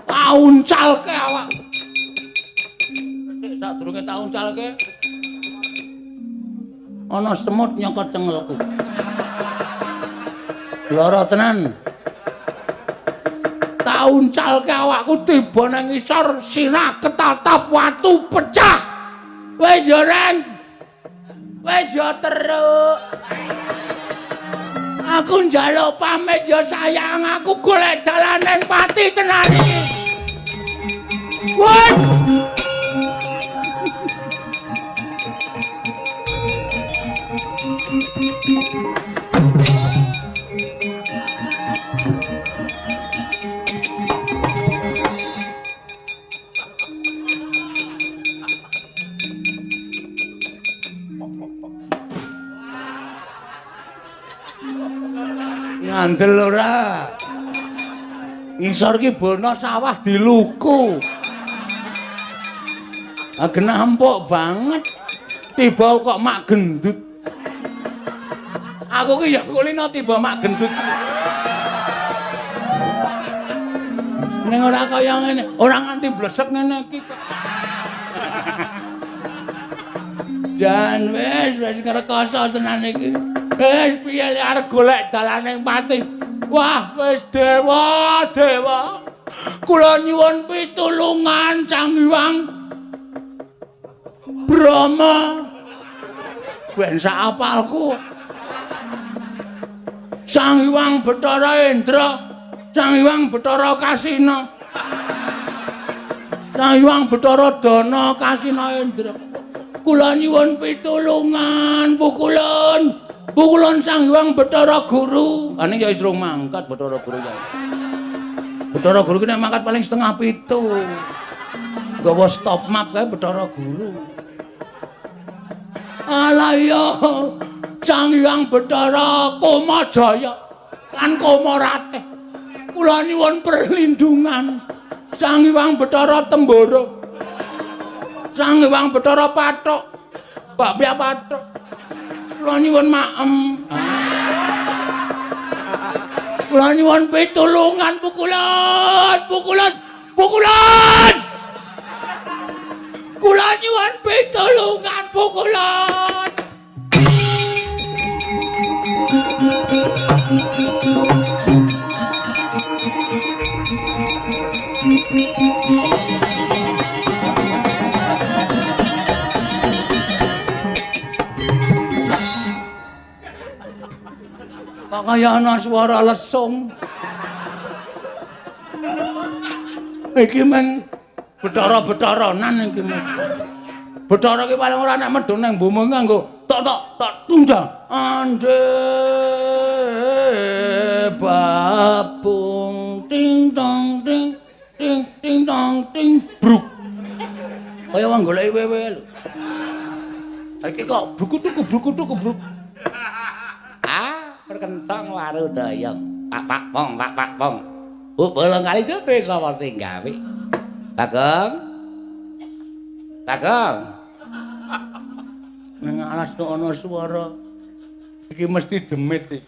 auncalke awak. Sik sadurunge tak uncalke. Ana semut nyokot cengelku. Lara tenan. Tak uncalke awakku tiba nang ngisor sirah ketatap watu pecah. Wis ya Ren. Wis ya teruk. Aku njaluk pamit ya sayang, aku golek dalan nang pati tenan iki. Woi. Ngandel ora. Ngisor ki bono sawah diluku. Ah genah empuk banget. Tiba kok mak gendut. Aku ki ya kulino tiba mak gendut. Ning ora kaya ngene, ora nganti blesek ngene iki kok. Jan wis wis ngrekoso tenan iki. Wis piye arep golek dalane pati. Wah, wis dewa, dewa. Kula nyuwun pitulungan Sang Hyang Brahma. Ben sak apalku. Sang Hyang Bathara Indra, Sang Hyang Bathara Kasina. Sang Hyang Bathara Dana Kasina Indra. Kula nyuwun pitulungan, pukulun. Pukulun Sang Hyang Bathara Guru. Ane ya wis rung mangkat Bathara Guru ya. Bathara Guru ki nek mangkat paling 6:30. Gawa stop map kae Bathara Guru. Alah iya, Sang Hyang Bathara Kamajaya lan Kamaratih. Kula nyuwun perlindungan Sang Hyang Bathara Tembara. Sang Hyang Bathara Pathuk. Bakpia Pathuk. Kula nyuwun maem. Kula nyuwun pitulungan pukulan, pukulan, pukulan. Kula nyuwun pitulungan pukulan. Kok kaya ana swara lesung. Iki meng betara-betaranan iki meng. Betara ki paling ora nek medhun nang bumi nganggo tok tok tok tundang. Ande babung ting tong ting ting ting tong ting bruk. Kaya wong goleki wewe lho. Iki kok brukutuk brukutuk bruk. Ah, perkencang waru dayang. Pak pak pong pak pak pong. Bu bolong kali jute sapa sing gawe? Bagong. Bagong. Nang alas kok ana swara. Iki mesti demit iki.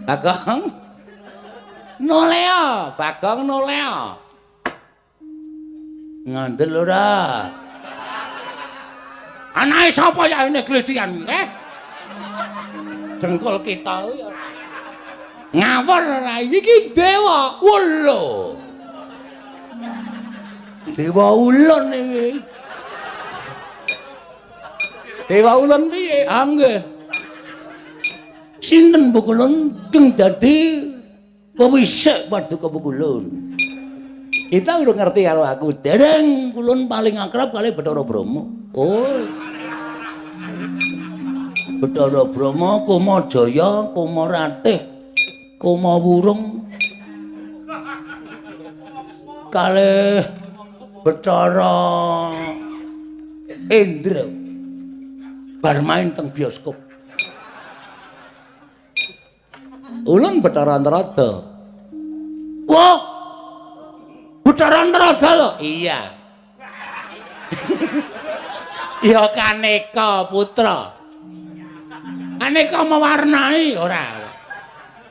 Bagong. Noleo, Bagong noleo. Ngandel ora? Anake sapa ya ini gledian eh? Dengkul kita ya. Ngawur ora iki dewa ulun. Dewa ulun iki. Dewa ulun piye? Ah nggih. Sinten pukulun keng dadi pewisik paduka pukulun. Kita urung ngerti karo aku. Dereng kulun paling akrab kali Bathara Brahma. Oh. Bathara Brahma, Koma Jaya, Koma Ratih, Koma Wurung. Kalih Bathara Indra. Bar main teng bioskop. Ulun Bathara Antarada. Wah. Bathara Antarada lho. Iya. Ya kaneka putra. Kaneka mewarnai ora.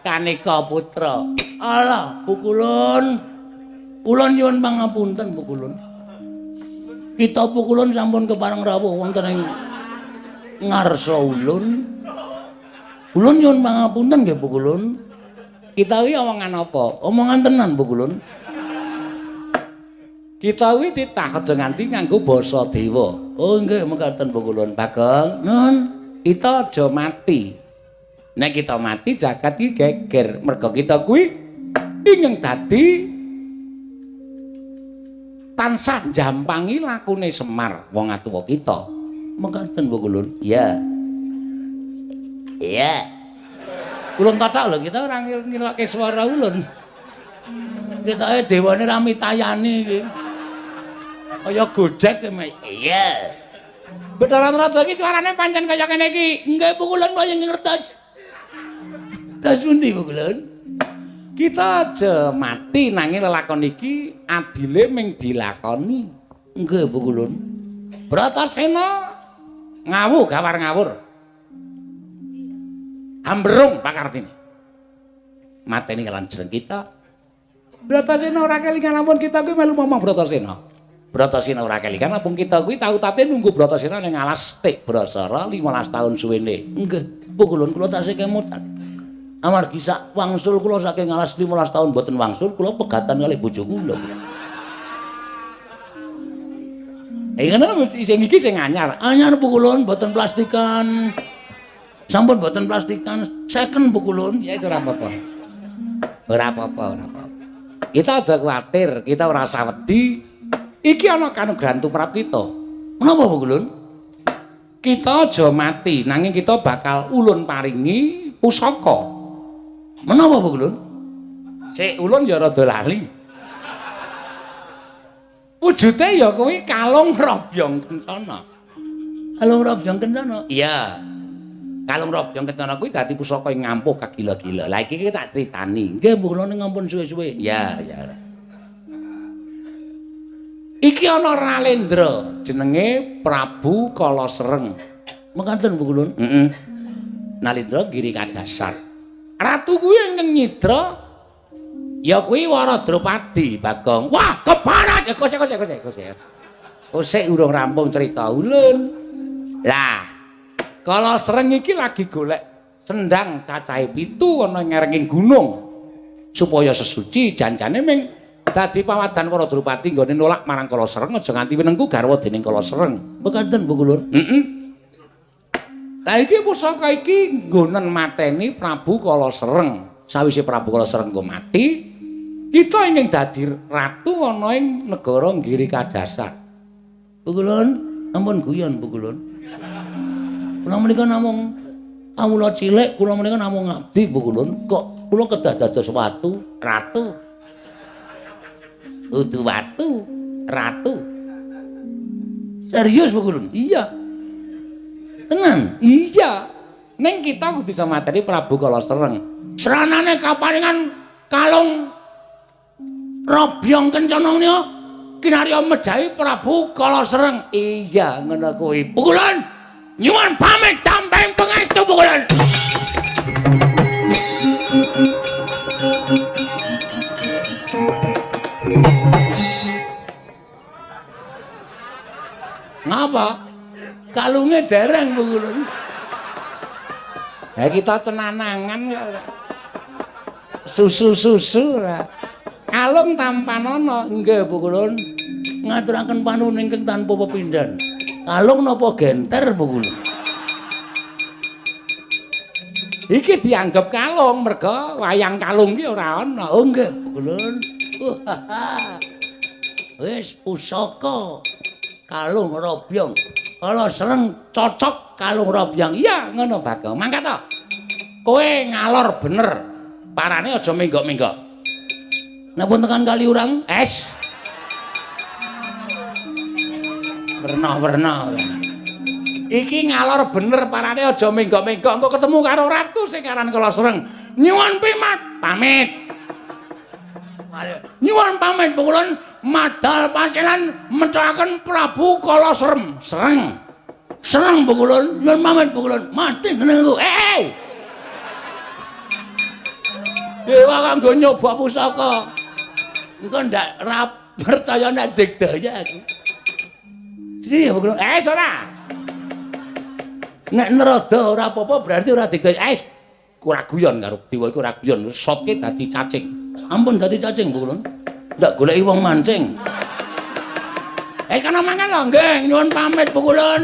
Kaneka putra. Alah, pukulun. Ulun nyuwun pangapunten pukulun. Kita pukulun sampun kepareng rawuh wonten ing ngarsa ulun. Ulun nyuwun pangapunten nggih pukulun. Kita kuwi omongan apa? Omongan tenan pukulun. Kita kuwi titah aja nganti nganggo basa dewa. Oh nggih mekaten pukulun. Bagong, Nun, kita aja mati. Nek kita mati jagat iki geger. Merga kita kuwi ingin dadi tansah jampangi lakune Semar wong atuwa kita. Mekaten pukulun. Iya. Iya. Ulun tatak lho kita ora ngirokke swara ulun. Ketoke dewane ra mitayani iki. Kaya Gojek e. Iya. Bathara Antarada iki suarane pancen kaya kene iki. Nggih pukulun kaya ngertos. Tas pundi pukulun? Kita aja mati nanging lelakon iki adile ming dilakoni. Nggih pukulun. Bratasena ngawu gawar ngawur. Ambrung pakartine. Mateni kalan jreng kita. Bratasena ora kelingan ampun kita kuwi melu momong Bratasena. Bratasena ora kelingan ampun kita kuwi tau tate nunggu Bratasena ning alas Tik Brasara 15 tahun suwene. Nggih, pukulun kula tasih kemutan. Amargi sak wangsul kula saking alas 15 tahun mboten wangsul, kula pegatan kalih bojo kula. Ngono sing iki sing anyar. Anyar pukulun mboten plastikan. Sampun mboten plastikan, second pukulun. Ya ora apa-apa. Ora apa-apa, ora apa-apa. Kita aja kuwatir, kita ora usah wedi. Iki ana kanugrahan tumrap kita. Menapa pukulun? Kita aja mati, nanging kita bakal ulun paringi pusaka. Menapa pukulun? Sik ulun ya rada lali. Wujute ya kuwi kalung robyong kencana. Kalung robyong kencana? Iya. Kalung robyong kencana kuwi dadi pusaka ing ngampuh kagila-gila. Lah iki tak critani. Nggih pukulun ngampun suwe-suwe. Iya, iya. Iki ana Ralendra jenenge Prabu Kalasereng. Mekaten pukulun? Heeh. Nalendra Giri Kadasar. Ratu kuwi ingkang nyidra ya kuwi Wara Drupadi Bagong. Wah, keparat. Ya kosek kosek kosek kosek. Kosek urung rampung cerita ulun. Lah, Kalasereng iki lagi golek sendang cacahe 7 ana ngerenging gunung supaya sesuci janjane ming dadi pawadan Wara Drupadi nggone nolak marang Kalasereng aja nganti winengku garwa dening Kalasereng. Mekaten pukulun? Heeh. Lah iki pusaka iki nggonen mateni Prabu Kalasereng. Sawise Prabu Kalasereng nggo mati, kita ingin dadi ratu ana ing negara Giri Kadasar. Pukulun, ampun guyon pukulun. Kula menika namung kawula cilik, kula menika namung ngabdi pukulun. Kok kula kedah dados watu, ratu. Udu watu, ratu. Serius pukulun? Iya. Tenan? Iya. Ning kita kudu bisa mateni Prabu Kalasereng. Sranane kaparingan kalung robyong kencana menika kinarya mejahi Prabu Kalasereng. Iya, ngono kuwi. Pukulun, nyuwun pamit tamping pangestu pukulun. Ngapa? Kalunge dereng pukulun. Ya kita cenanangan susu-susu ora. Kalung tampanana. Nggih pukulun. Ngaturaken panuwun ingkang tanpa pepindhan. Kalung napa genter pukulun? Iki dianggep kalung merga wayang kalung ki ora ana. Oh nggih pukulun. Wis pusaka kalung robyong Kalasereng cocok Kalung robyong. Iya, ngono Bagong. Mangkat to. Kowe ngalor bener. Parane aja menggok-menggok. Napa tekan kali urang? Es. Werna-werna. Iki ngalor bener parane aja menggok-menggok. Engko ketemu karo ratu sing aran Kala Sreng. Nyuwun pimat, pamit. Nyuwun pamit pukulun madal pasilan methokaken Prabu Kala Srem. Sreng. Sreng pukulun, nyuwun pamit pukulun. Mati nenengku. Eh. Dewa kanggo nyoba pusaka. Engko ndak ra percaya nek digdaya aku. Sri pukulun. Eh ora. Nek nerada ora apa-apa berarti ora digdaya. Eh ora guyon karo dewa iku ora guyon. Sotke dadi cacing. Ampun dadi cacing pukulun. Ndak goleki wong mancing. Eh kana mangan lho nggih, nyuwun pamit pukulun.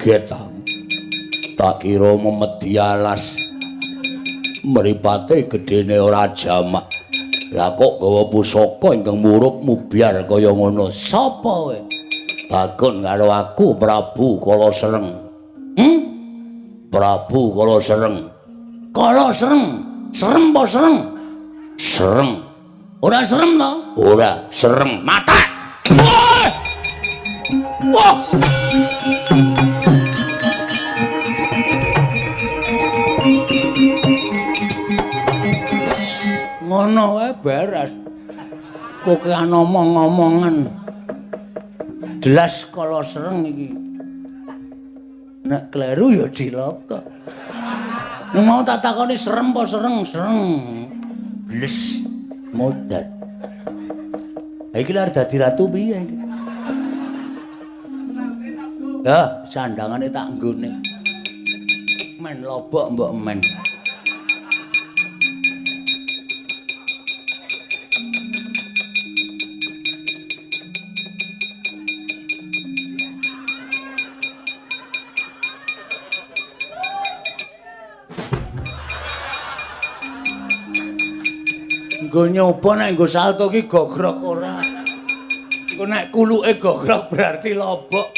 Kaget aku. Tak kira memedi alas. Mripate gedene ora jamak. Lah kok gawa pusaka ingkang murup mubyar kaya ngono. Sapa kowe? Takon karo aku Prabu Kala Sreng. Hmm? Prabu Kala Sreng. Kala Sreng. Serem apa sereng? Sereng. Ora serem to? Ora, sereng. Mata. Wah! Wah! Ngono wae beres. Kokean omong-omongan. Jelas Kala Sreng iki. Nek kleru ya cilaka. Nek mau tak takoni serem apa sereng? Sereng. Bles modar. Ha iki lha dadi ratu piye iki? Lah, sandangane tak nggone. Men lobok mbok men. Nggo nyoba nek nggo salto ki gogrok ora. Iku nek kuluke gogrok berarti lobok.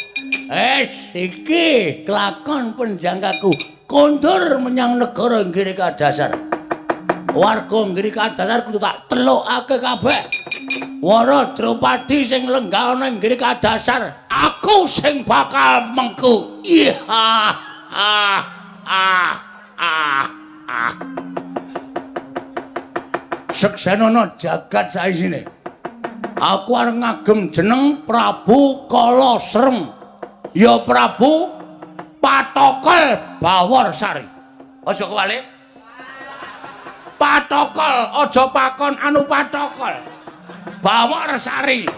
Es iki kelakon penjangkaku kondur menyang negara Nggiri Kadasar. Warga Nggiri Kadasar kudu tak telukake kabeh. Wara Drupadi sing lenggah ana ing Nggiri Kadasar, aku sing bakal mengku. Iya. Ah ah ah ah. Seksenono jagat saisine. Aku arep ngagem jeneng Prabu Kala Sreng. Ya Prabu Patokol Baworsari. Aja kewalik. Patokol, aja pakon anu patokol. Baworsari.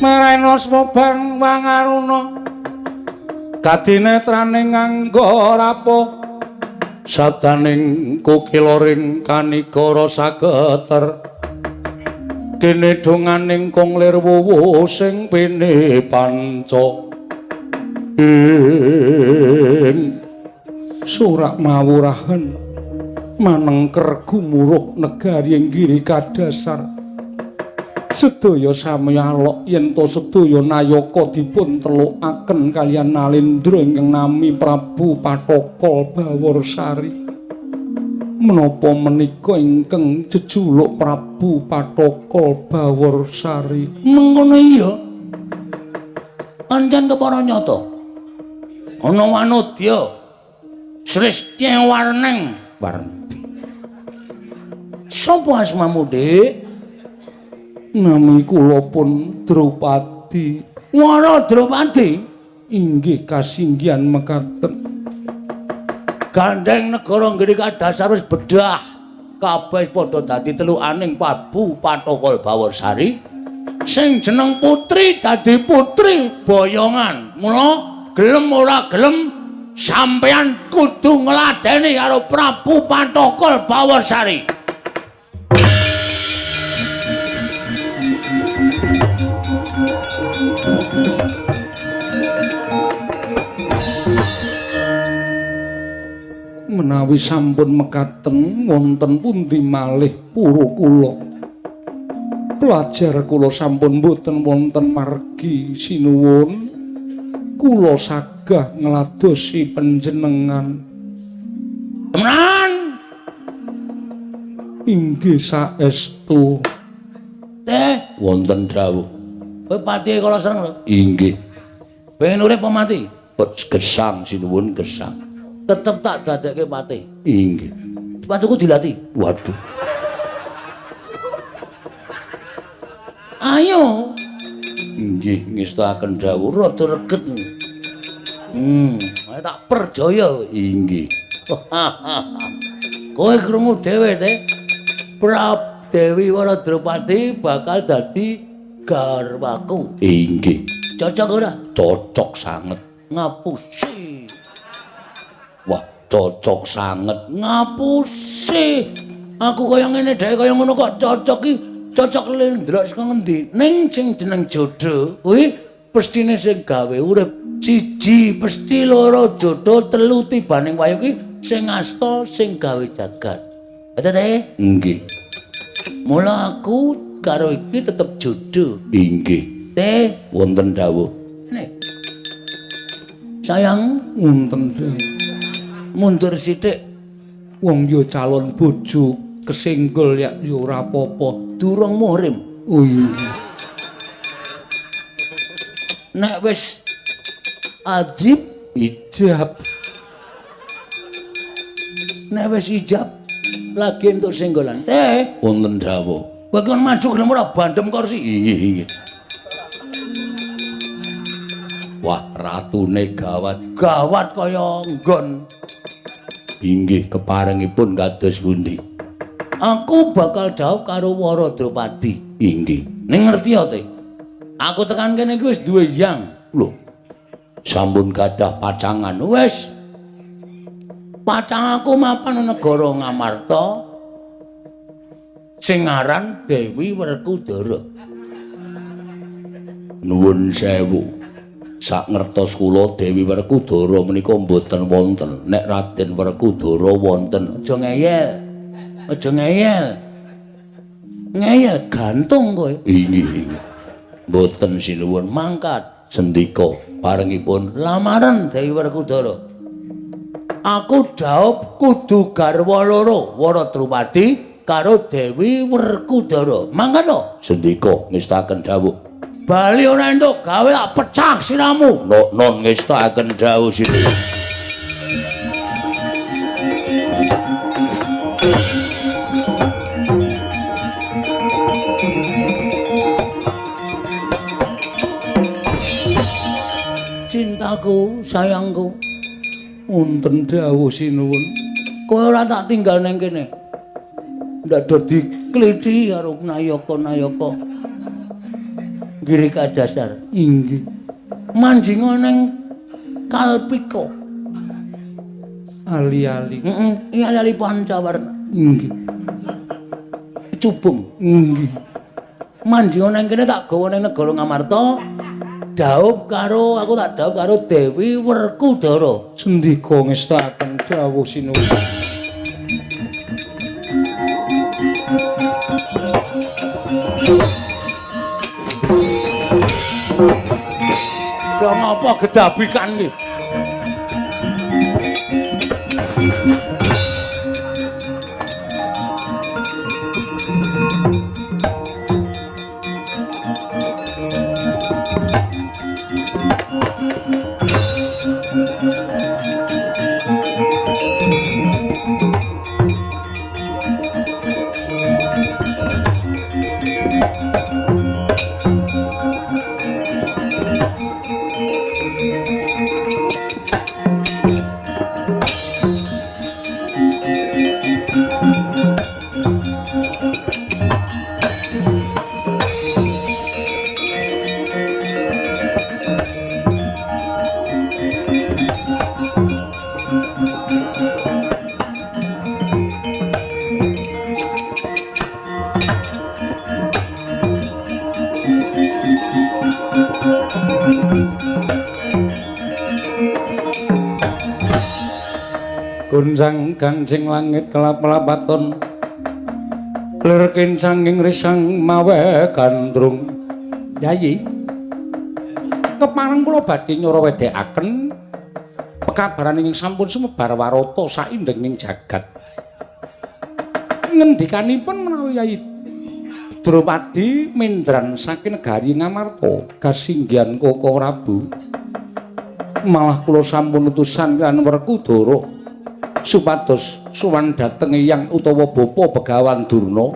Marena swabang wangaruna kadinetraning nganggo rapuh sabdaning kukiloring kanigara sageter kene donganing kong lir wuwu sing pene panca ing surak mawurahan manengker gumuruh negari ing Giri Kadasar. Sedaya sami alok yen to sedaya nayaka dipun telukaken kaliyan Nalendra ingkang nami Prabu Pathokol Baworsari. Menapa menika ingkang jejuluk Prabu Pathokol Baworsari? Mengkono iya. Ancen kepara nyata. Ana wanodya Sristya Warneng. Warneng. Sapa asmamu, Dik? Nami kula pun Drupadi. Wara Drupadi? Inggih kasinggihan mekaten. Gandeng negara nggene kadasar wis bedah. Kabeh padha dadi telukaning Prabu Pathokol Baworsari. Sing jeneng putri dadi putri boyongan. Mula gelem ora gelem sampeyan kudu ngladeni karo Prabu Pathokol Baworsari. Menawi sampun mekaten wonten pundi malih pura kula. Pelajar kula sampun boten wonten margi sinuwun. Kula sagah ngladosi panjenengan. Temenan? Inggih saestu. Teh wonten dawuh. Kowe patihe kala sereng lho. Inggih. Pengen urip apa mati? Gesang sinuwun gesang. Tetep tak dadekke pati. Inggih. Sepatuku dilati. Waduh. Ayo. Inggih ngestakaken dawuh rada reget. Tak percaya. Inggih. Kowe krungu dhewe, Teh. Prab Dewi Wara Drupadi bakal dadi garwaku. Inggih. Cocok ora? Cocok sanget. Ngapusi. Wah, cocok sanget. Ngapusi. Aku kaya ngene dhewe kaya ngono kok cocok iki. Cocok ndelok saka ngendi? Ning sing jeneng jodoh kuwi pestine sing gawe urip. Siji pesti, loro jodoh, telu tibaning wayu ki sing asta sing gawe jagat. Betul teh? Inggih. Mula aku karo iki tetep jodoh. Inggih. Teh wonten dawuh. Nek. Sayang wonten dawuh. Mundur sithik. Wong yo calon bojo kesenggol ya yo ora apa-apa. Durung muhrim. Oh iya. Nek wis ajib ijab. Nek wis ijab lagi entuk senggolan. Teh wonten dawuh. Kowe kon maju gelem ora bandem kursi. Inggih, inggih. Wah, ratune gawat. Gawat kaya nggon. Inggih keparengipun kados pundi? Aku bakal dhaup karo Wara Drupadi. Inggih. Ning ngerti ya, Teh? Aku tekan kene iki wis duwe yang. Lho. Sampun gadah pacangan. Wis. Pacang aku mapan negara Ngamarta sing aran Dewi Werkudara. Nuwun sewu. Sak ngertos kula Dewi Werkudara menika mboten wonten. Nek Raden Werkudara wonten. Aja ngeyel. Aja ngeyel. Ngeyel gantung kowe. Inggih, inggih. Mboten sinuwun mangkat. Sendika parengipun lamaran Dewi Werkudara. Aku dhaup kudu garwa loro, Wara Drupadi karo Dewi Werkudara. Mangkat to? Sendika ngestakaken dawuh. Bali ora entuk gawe tak pecah siramu. Non ngestakaken dawuh sinuwun. Cintaku, sayangku. Wonten dawuh sinuwun. Kowe ora tak tinggal ning kene. Ndak dadi kliti karo nayaka-nayaka. Giri kadasar. Inggih. Manjinga ning Kalpika. Ali-ali. Heeh, ali-ali pancawarna. Inggih. Cubung. Inggih. Manjinga ning kene tak gawa ning negara Ngamarta. Dhaup karo aku tak dhaup karo Dewi Werkudara. Sendika ngestakaken dawuh sinuwun. Apa gedabikan iki? Gonjang gancing langit kelap-lapaton lir kencanging risang mawe gandrung. Yayi, kepareng kula badhe nyara wedhekaken pekabaran ingkang sampun sumebar warata saindenging jagat. Ngendikanipun menawi Yayi Drupadi mendran saking negari Ngamarta kasinggihan Koko Prabu, malah kula sampun utusan kan Werkudara supados sowan dhateng eyang utawa bapa Begawan Durna.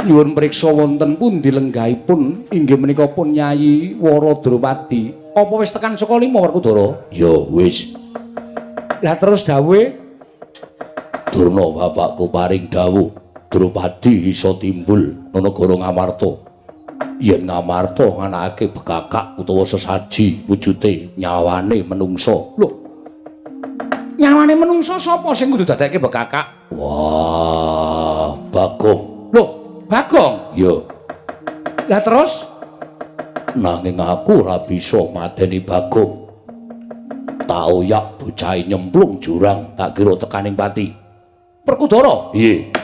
Nyuwun priksa wonten pundi lenggahipun inggih menika pun Yayi Wara Drupadi. Apa wis tekan saka lima Werkudara? Ya wis. Lah terus dawuhe Durna bapakku paring dawuh Drupadi iso timbul nang negara Ngamarta. Yen Ngamarta nganakake bekakak utawa sesaji wujute nyawane menungsa. Lho, nyawane menungsa sapa sing kudu dadekke bekakak? Wah, Bagong. Lho, Bagong? Ya. Lah terus? Nanging aku ora bisa mateni Bagong. Tak oyak bocahe nyemplung jurang, tak kira tekaning pati. Werkudara? Iya.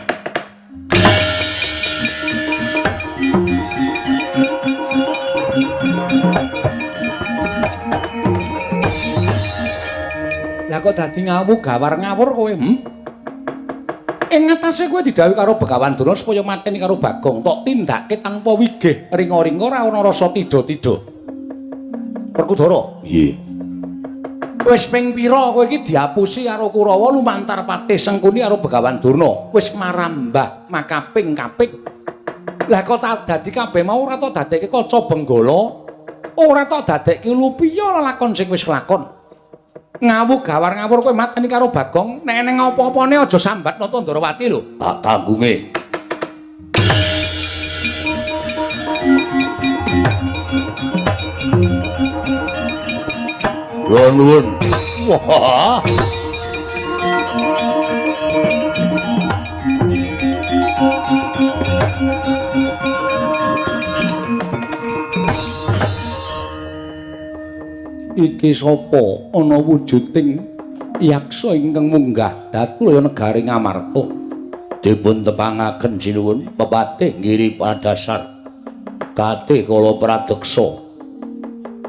Lah kok dadi ngawu gawar ngawur kowe, Ing ngatasé kowe didhawuhi karo Begawan Durna supaya mateni karo Bagong, tok tindake tanpa wigih, ringa-ringa ora ana rasa tida-tida. Werkudara? Iya. Wis ping pira kowe iki diapusi karo Kurawa lumantar patih Sengkuni karo Begawan Durna, wis marambah makaping-kaping. Lah kok tak dadi kabeh mau ora tok dadekke kaca benggala, ora tok dadekke lupiya lelakon sing wis kelakon. Ngawu gawar ngawur kowe mateni karo Bagong, nek eneng apa-apane aja sambat Nata Ndrawati lho. Tak tanggunge. Nuwun. Wah. Iki sapa ana wujuding yaksa ingkang munggah dhateng negari Ngamarta? Dipun tepangaken sinuwun pepatih Giri Padasar kate kala pradeksa.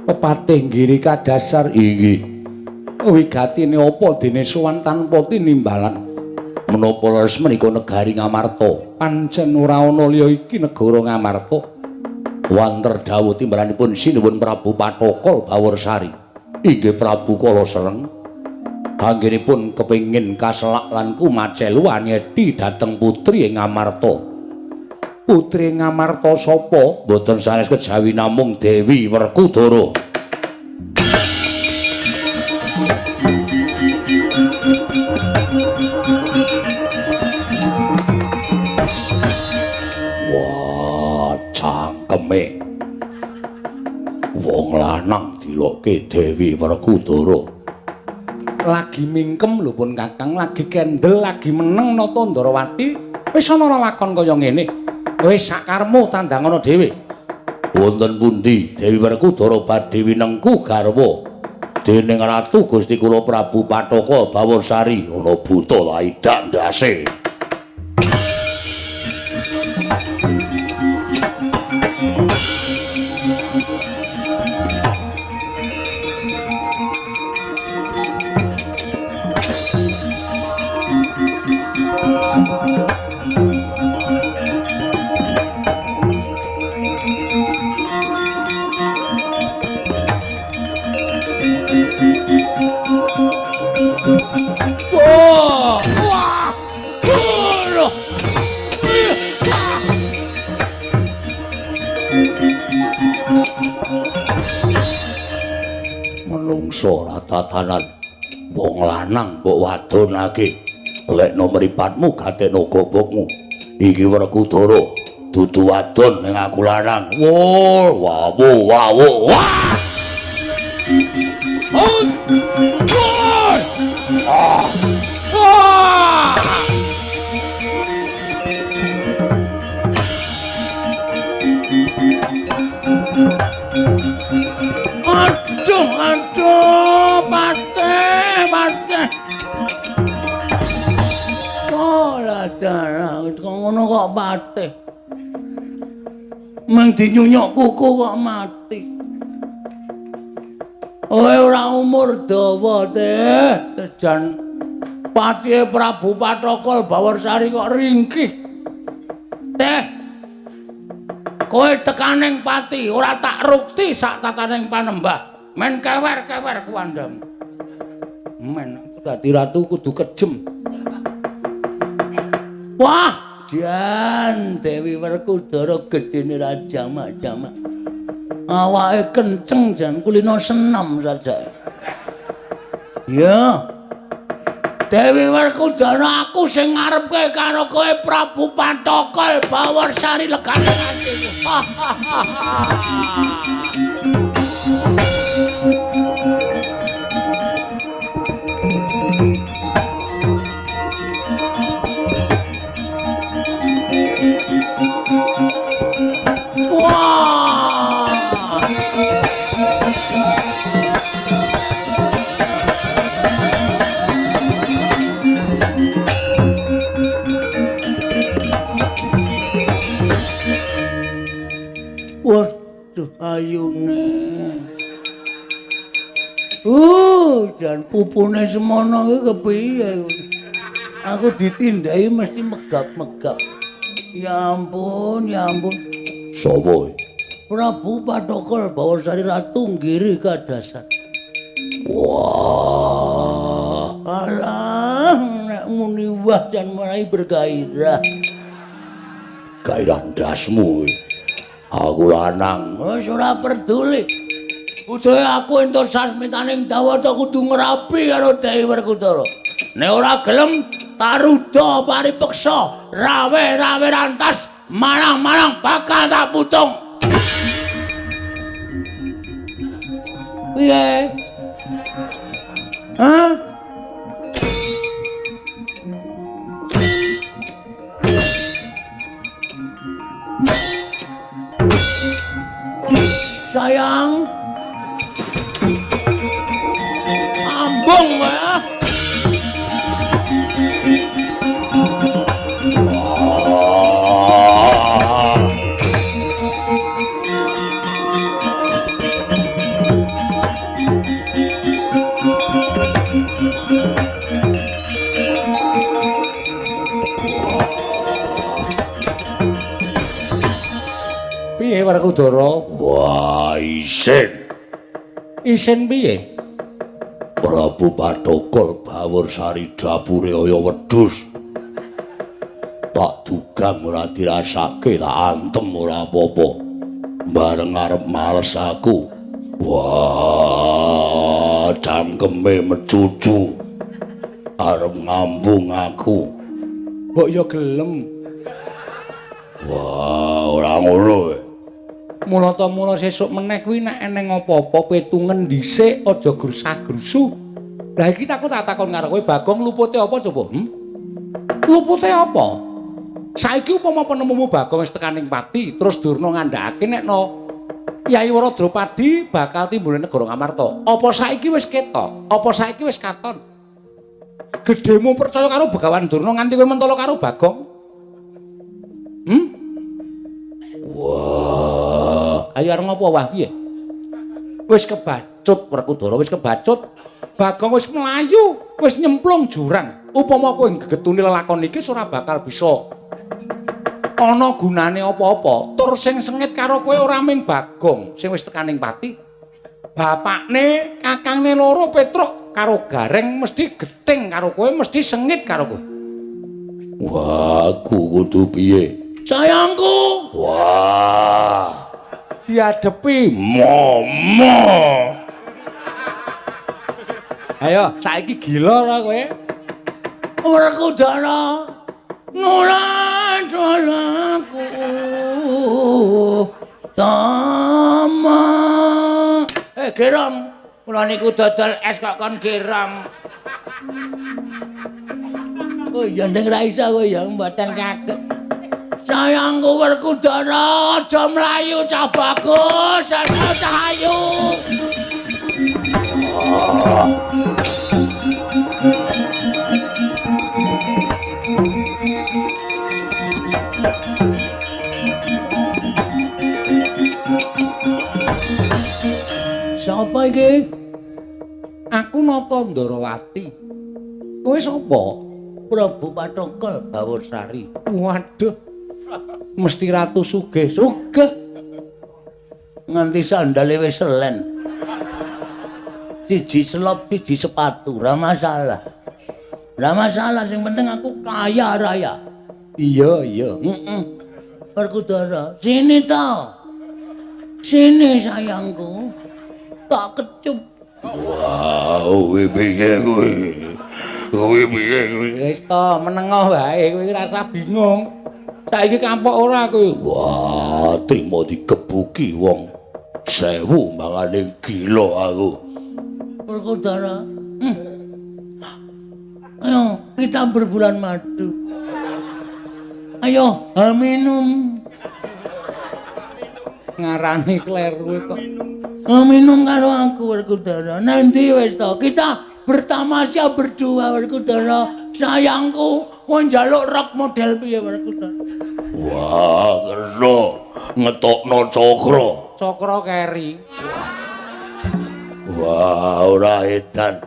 Pepatih Giri Kadasar inggih. Wigatine apa dene sowan tanpa tinimbalan? Menapa leres menika negari Ngamarta? Pancen ora ana liya iki negara Ngamarta. Wanter dawuh timbalanipun sinuwun Prabu Pathaka Bawarsari. Inggih Prabu Kala Sereng. Anggenipun kepengin kaselak lan kumacelu anyeti dhateng putri ing Ngamarta. Putri Ngamarta sapa? Mboten sanes kejawi namung Dewi Werkudara. Wah, cangkeme. Wong lanang dilokke Dewi Werkudara. Lagi mingkem lho pun Kakang, lagi kendel, lagi meneng Nata Ndrawati, wis ana lelakon kaya ngene. Wis sakarmu tandangana dhewe. Wonten pundi Dewi Werkudara badhe winengku garwa dening Ratu Gusti kula Prabu Pathaka Bawarsari ana buta laidak ndase. Menungsa ora tatanan. Wong lanang mbok wadonake. Lekno mripatmu gatekno gobokmu. Iki Werkudara dudu wadon ning aku lanang. Wo, wawo, wawo. Wah! Ah! Ah! Aduh, aduh, pateh, pateh. Oh, dalah, kok ngono kok pateh. Meng dinyunyuk kuku kok mati. Oh, ora umur dawa teh, jan patihe Prabu Pathokol Bawarsari kok ringkih. Teh. Kowe tekaning pati ora tak rukti sak tataning panembah. Men kewer-kewer kuandam. Men aku dadi ratu kudu kejem. Wah, jan Dewi Werkudara gedene ra jamak-jamak. Awake kenceng jan kulino senam saja. Ya. Dewi Werkudara aku sing ngarepke karo kowe Prabu Pathokol Bawarsari legane atiku. Wah. Waduh ayune. Jan pupune semono iki kepiye? Aku ditindai mesti megap-megap. Ya ampun, ya ampun. Sopo? Prabu Pathokol Bawarsari Ratu Nggiri Kadasar. Wah. Alah, nek muni wah jan mulai bergairah. Gairah ndasmu. Aku lanang. Wis ora peduli. Kudu aku entuk sasmitaning Dawata kudu ngrabi karo Dewi Werkudara. Nek ora gelem taruda paripeksa, rawe-rawe rantas, marang-marang bakal tak putung. Piye? Hah? Sayang. Ambung ya. Piye Werkudara? Wah, isin. Isin piye? Prabu Pathokol Bawarsari dapure kaya wedhus. Tak dugang ora dirasake, tak antem ora apa-apa. Bareng arep males aku. Wah, cangkeme mecucu. Arep ngambung aku. Mbok ya gelem. Wah, ora ngono. Mula ta mula sesuk meneh kuwi nek eneng apa-apa petungen dhisik aja grusah-grusuh. Lah iki aku tak takon karo kowe Bagong lupute apa coba? Lupute apa? Saiki upama penemumu Bagong wis tekaning pati terus Durna ngandhakake nek no Yai Waradropadi bakal timbul negara Ngamarta. Apa saiki wis ketok? Apa saiki wis katon? Gedhemu percaya karo Begawan Durna nganti kowe mentolo karo Bagong? Wah, ayo arep ngopo wah piye? Wis kebacut Werkudara, wis kebacut. Bagong wis mlayu, wis nyemplung jurang. Upama kowe gegetuni lelakon iki ora bakal bisa ana gunane apa-apa. Tur sing sengit karo kowe ora ming Bagong sing wis tekaning pati. Bapakne, kakangne loro Petruk karo Gareng mesti gething karo kowe, mesti sengit karo kowe. Wah, aku kudu piye? Sayangku. Wah, diadepi momo. Ayo, saiki gila ora kowe? Werkudara nuladalaku tama. Gerom, kula niku dodol es kok kon gerom. Oh iya ndeng ra iso kowe ya mboten saged. Sayangku Werkudara aja mlayu cah bagus, cah ayu. Sapa iki? Aku Nata Ndarawati. Kowe sapa? Prabu Pathokol Baworsari. Waduh. Mesti ratu sugih. Sugih. Nganti sandale wis selen. Siji selop, siji sepatu, ora masalah. Ora masalah, sing penting aku kaya raya. Iya, iya. Heeh. Werkudara, sini to. Sini sayangku. Tak kecup. Wah, kowe piye kowe? Kowe piye kowe? Wis to, menengoh wae kowe rasa bingung. Saiki kampok ora kowe? Wah, trimo digebuki wong 1000 mangane gila aku. Werkudara. Ayo, kita berbulan madu. Ayo, minum. Ngarani kleru kok. Minum karo aku Werkudara. Nanti wis to, kita bertamasya berdua Werkudara. Sayangku, kowe njaluk rok model piye Werkudara? Wah, kersa ngetokno cakra. Cakra keri. Wah, ora edan.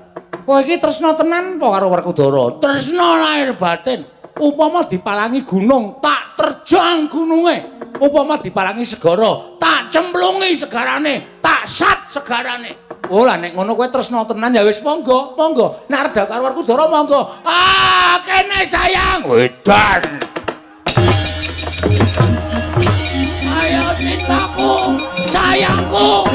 Kowe iki tresna tenan apa karo Werkudara? Tresna lahir batin. Upama dipalangi gunung, tak terjang gununge. Upama dipalangi segara, tak cemplungi segarane, tak sat segarane. Oh lah nek ngono kowe tresna tenan ya wis monggo, monggo. Nek arep karo Werkudara monggo. Ah, kene sayang. Wedan. Ayo cintaku, sayangku.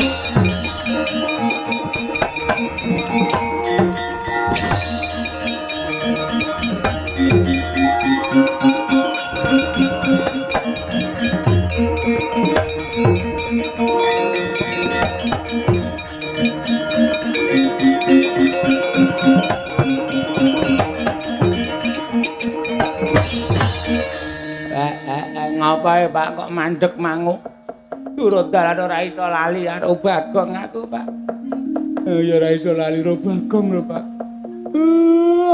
Ngapa Pak kok mandek manguk? Turut dalan ora iso lali karo Bagong aku, Pak. Ya ora iso lali karo Bagong lho, Pak.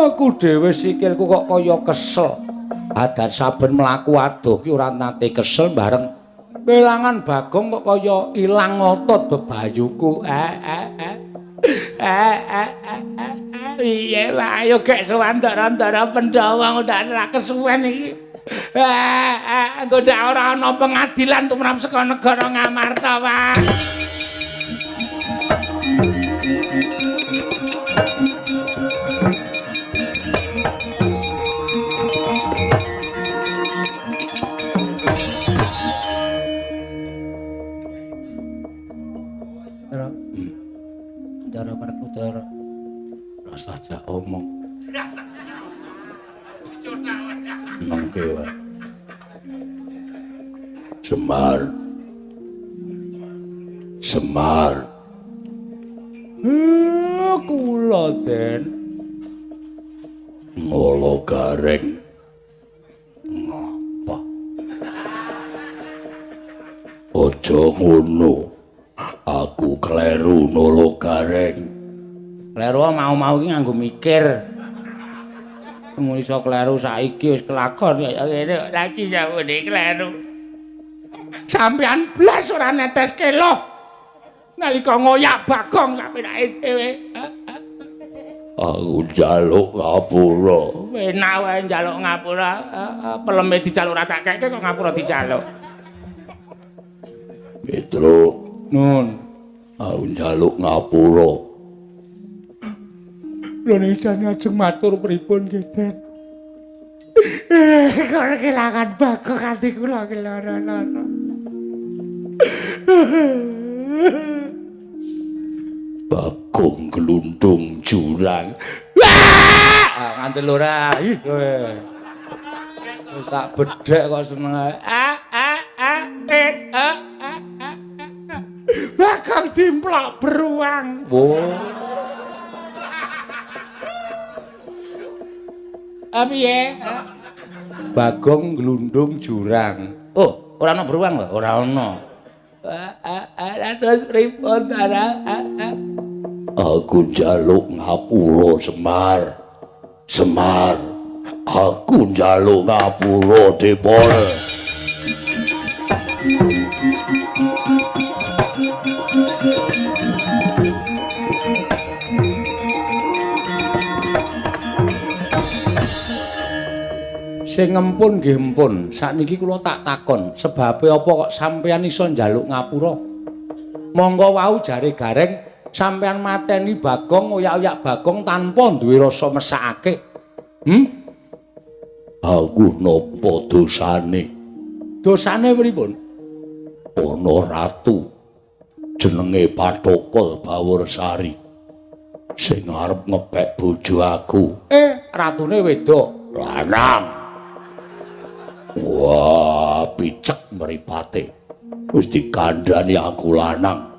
Aku dhewe sikilku kok kaya kesel. Adan saben mlaku adoh ki ora nate kesel bareng kelangan Bagong kok kaya ilang otot bebayuku. Piye Pak, ayo gek sowan ndara-ndara Pandhawa ndak ora kesuwen iki. Engko ndak ora ana pengadilan tumrap saka negara Ngamarta, Pak. Ndara Werkudara. Rasa aja omong. Nengke wae. Semar. Semar. Kula Den. Ngolo gareng. Ngapa? Aja ngono. Aku kleru nolo gareng. Kleru mau-mau iki nganggo mikir. Mung iso kleru saiki wis kelakon kaya ngene lagi sampeyan kleru. Sampeyan blas ora neteske loh. Nalika ngoyak Bagong sampeyan dhewe. Aku njaluk ngapura. Enak wae njaluk ngapura. Peleme dijaluk ora tak keke kok ngapura dijaluk. Petro, Nun. Aku njaluk ngapura. Lho ning jane ajeng matur pripun nggih, Den? Kok kelangan Bagong ati kula keloro-loro. Bagong glundung jurang. Wah, ngandel ora. Ih kowe. Wis tak bedhek kok seneng ae. A a a e a a a. Bagong dimplok beruang. Wo. Piye? Bagong glundung jurang. Oh, ora ana beruang lho? Ora ana. Terus pripun ta? Aku njaluk ngapura Semar. Semar, aku njaluk ngapura Depol. Sing ngempun nggih empun. Sakniki kula tak takon, sebabe apa kok sampeyan iso njaluk ngapura? Monggo wau jare Gareng sampeyan mateni Bagong, oyak-oyak Bagong tanpa duwe rasa mesakake. Hmm? Aku napa dosane? Dosane pripun? Ana ratu jenenge Pathokol Baworsari sing arep ngepek bojo aku. Ratune wedok. Lanang. Wah, picek mripate. Wis dikandhani aku lanang.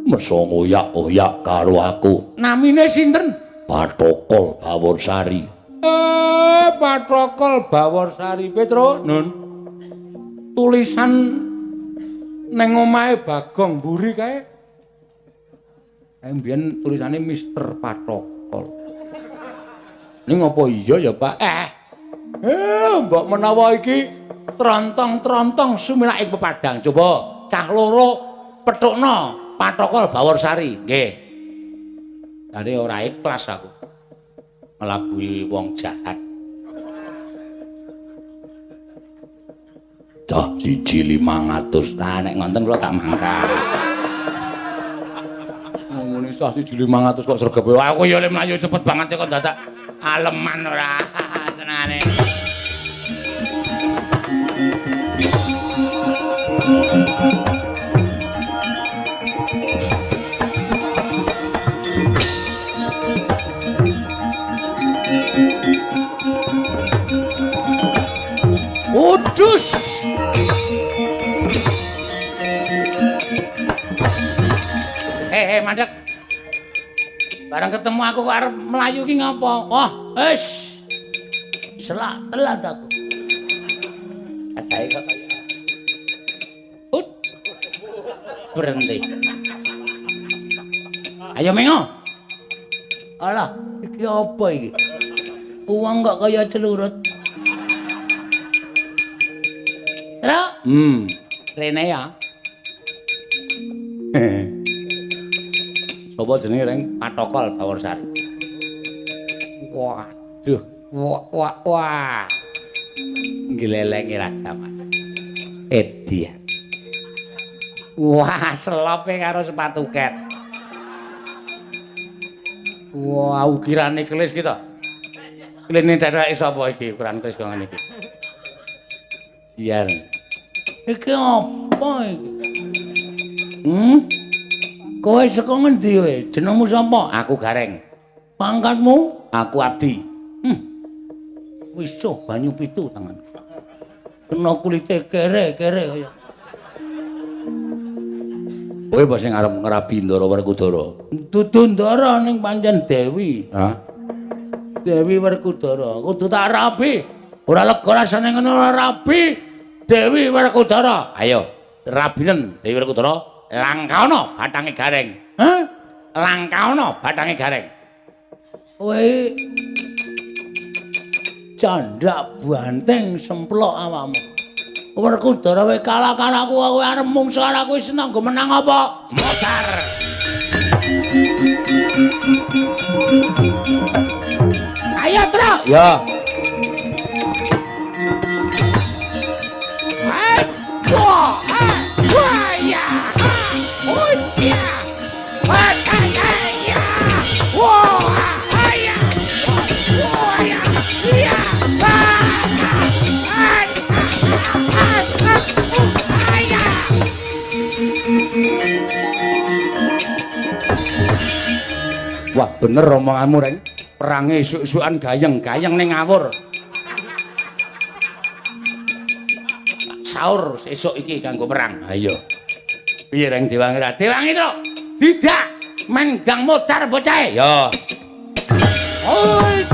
Meso ngoyak-oyak karo aku. Namine sinten? Pathokol Baworsari. Pathokol Baworsari Petro, Nun. Tulisan neng omahe Bagong mburi kae. Kae mbiyen tulisane Mister Pathokol. Ning apa iya ya, Pak? Mbok menawa iki trontong-trontong sumirak ing pepadang. Coba cah loro pethukna Pathokol Baworsari. Nggih. Jane ora ikhlas aku nglabuhi wong jahat. Cah 1.500. Lah nek ngonten kula tak mangkat. Ngomongin cah 1.500 kok sregepe. Wah, aku ya le mlayu cepet banget kok dadak aleman ora senengane. Udus. Mandek. Barang ketemu aku kok arep mlayu ki ngopo? Wah, wis. Selak telat aku. Ajae kok kaya. Ut. Berhenti. Ayo mengo. Alah, iki apa iki? Uang kok kaya celurut. Truk. Rene ya. Sopo jenenge Reng? Pathokol Baworsari. Waduh, wah wah wah. Nglelengi Raja Mas. Edian. Wah, selope karo sepatu ket. Wah, ukirane kelis ki to. Kline dheweke sapa iki ukuran kelis kok ngene iki? Sian. Iki apa iki? Kowe saka ngendi kowe? Jenengmu sapa? Aku Gareng. Pangkatmu? Aku Abdi. Wisuh banyu pitu tangan. Kena kulite kere-kere kaya. Kowe apa sing arep ngrabi Ndara Werkudara? Dudu Ndara ning pancen Dewi. Hah? Dewi Werkudara. Kudu tak rabi. Ora lega rasane ngono ora rabi. Dewi Werkudara. Ayo, rabinen Dewi Werkudara. Langkaono bathange Gareng. Hah? Langkaono bathange Gareng. Kowe candak banteng semplok awakmu. Werkudara kowe kalah karo aku, kowe arep mungsuh karo aku wis nanggo menang apa? Modar. Ayo, Truk. Ya. Hai. Wah, wah, ya. Oh, ya. Wah, ya. Wah, ya. Wah, ya. Ya. Ah, ya. Wah, bener omonganmu, Reng. Perange isuk-isukan gayeng-gayeng ning ngawur. Saur sesuk iki kanggo perang. Ha iya. Piye Reng Dewangira? Dewangitra. Tidak. Mendang modar bocahe. Ya. Oi.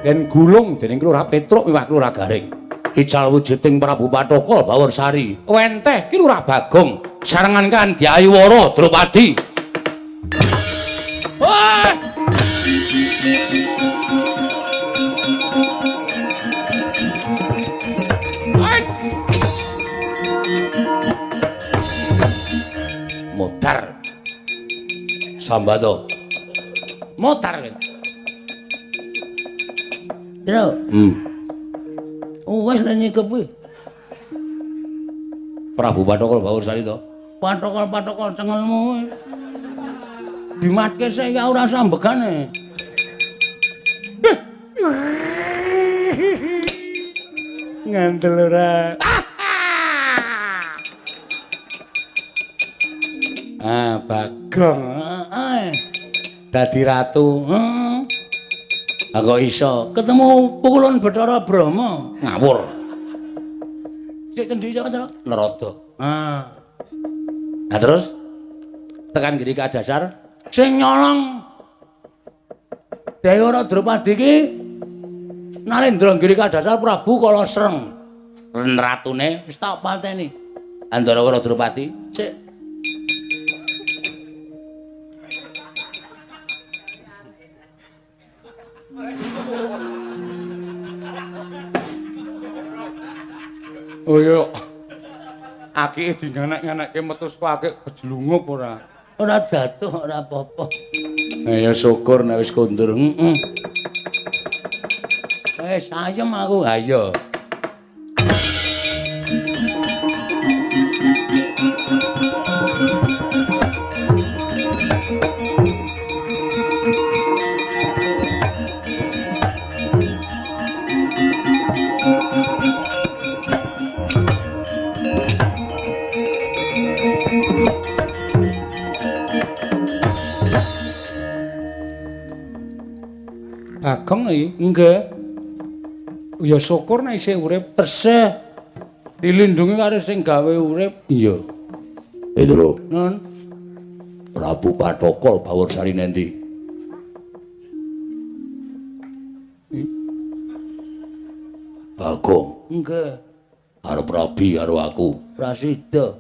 Den gulung dening Lurah Petruk miwah Lurah Garing. Ical wujuding Prabu Pathokol Baworsari. Wenteh ki Lurah Bagong sarengan kan Dyayuwara Drupadi. Wah! Modar. Sambato. Modar. Tru. Wes nyikep kuwi. Prabu Pathokol Baworsari to. Pathokol-pathokol cengelmu. Dimatke sik ya ora sambegane. Ngandel ora. Ah, Bagong. Heeh. Dadi ratu. Heeh. Ah kok iso ketemu pukulun Bathara Brahma. Ngawur. Sik cendhi iso to? Narada. Ah. Nah terus tekan Girika Dasar sing nyolong Dewara Drupadi iki Nalendra Girika Dasar Prabu Kalasreng. Ratune wis tak pateni. Andarawara Drupadi sik. Oh iya. Akike dinganek-nganekke metu saka akik kejlungup ora. Ora jatuh ora apa-apa. Nah ya syukur nek wis kondur. Heeh. Wis ayem aku. Ha iya. Bagong iki. Nggih. Ya syukur nek isih urip. Tesih dilindungi karo sing gawe urip. Iya. Indro. Nun. Prabu Pathokol Baworsari nendi? Bagong. Nggih. Arep rabi karo aku. Prasida.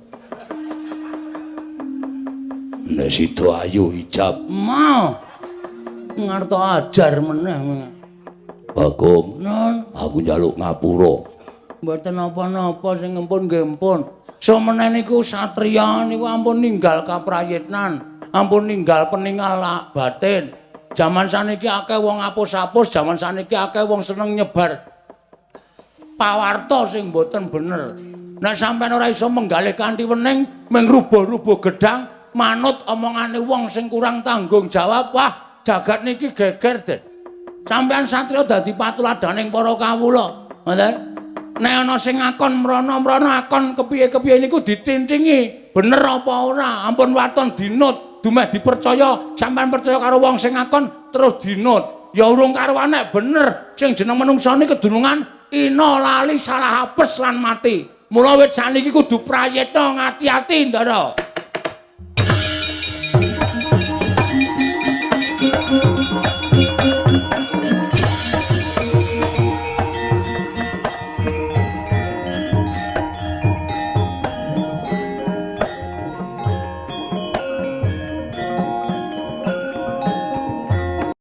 Nek sida ayu ijab. Mau. Ngarto ajar meneh. Bagong. Nun. Aku njaluk ngapura. Mboten napa-napa sing empun nggih empun. Sumeneh niku satriya niku ampun ninggal kaprayitnan, ampun ninggal peningal batin. Jaman saniki akeh wong apus-apus, jaman saniki akeh wong seneng nyebar pawarta sing mboten bener. Nek sampeyan ora iso menggalih kanthi wening, mung rubuh-rubuh gedang, manut omongane wong sing kurang tanggung jawab, wah jagat niki geger, Den. Sampeyan satriya dadi patuladaning para kawula. Ngoten. Nek ana sing ngakon mrana-mrana akon kepiye-kepiye niku ditintingi, bener apa ora? Ampun waton dinut, dumeh dipercaya, sampeyan percaya karo wong sing ngakon terus dinut. Ya urung karuan nek bener sing jeneng manungsa niki kedunungan ina lali salah apes lan mati. Mula wit saniki kudu prayitna ngati-ati, Ndara.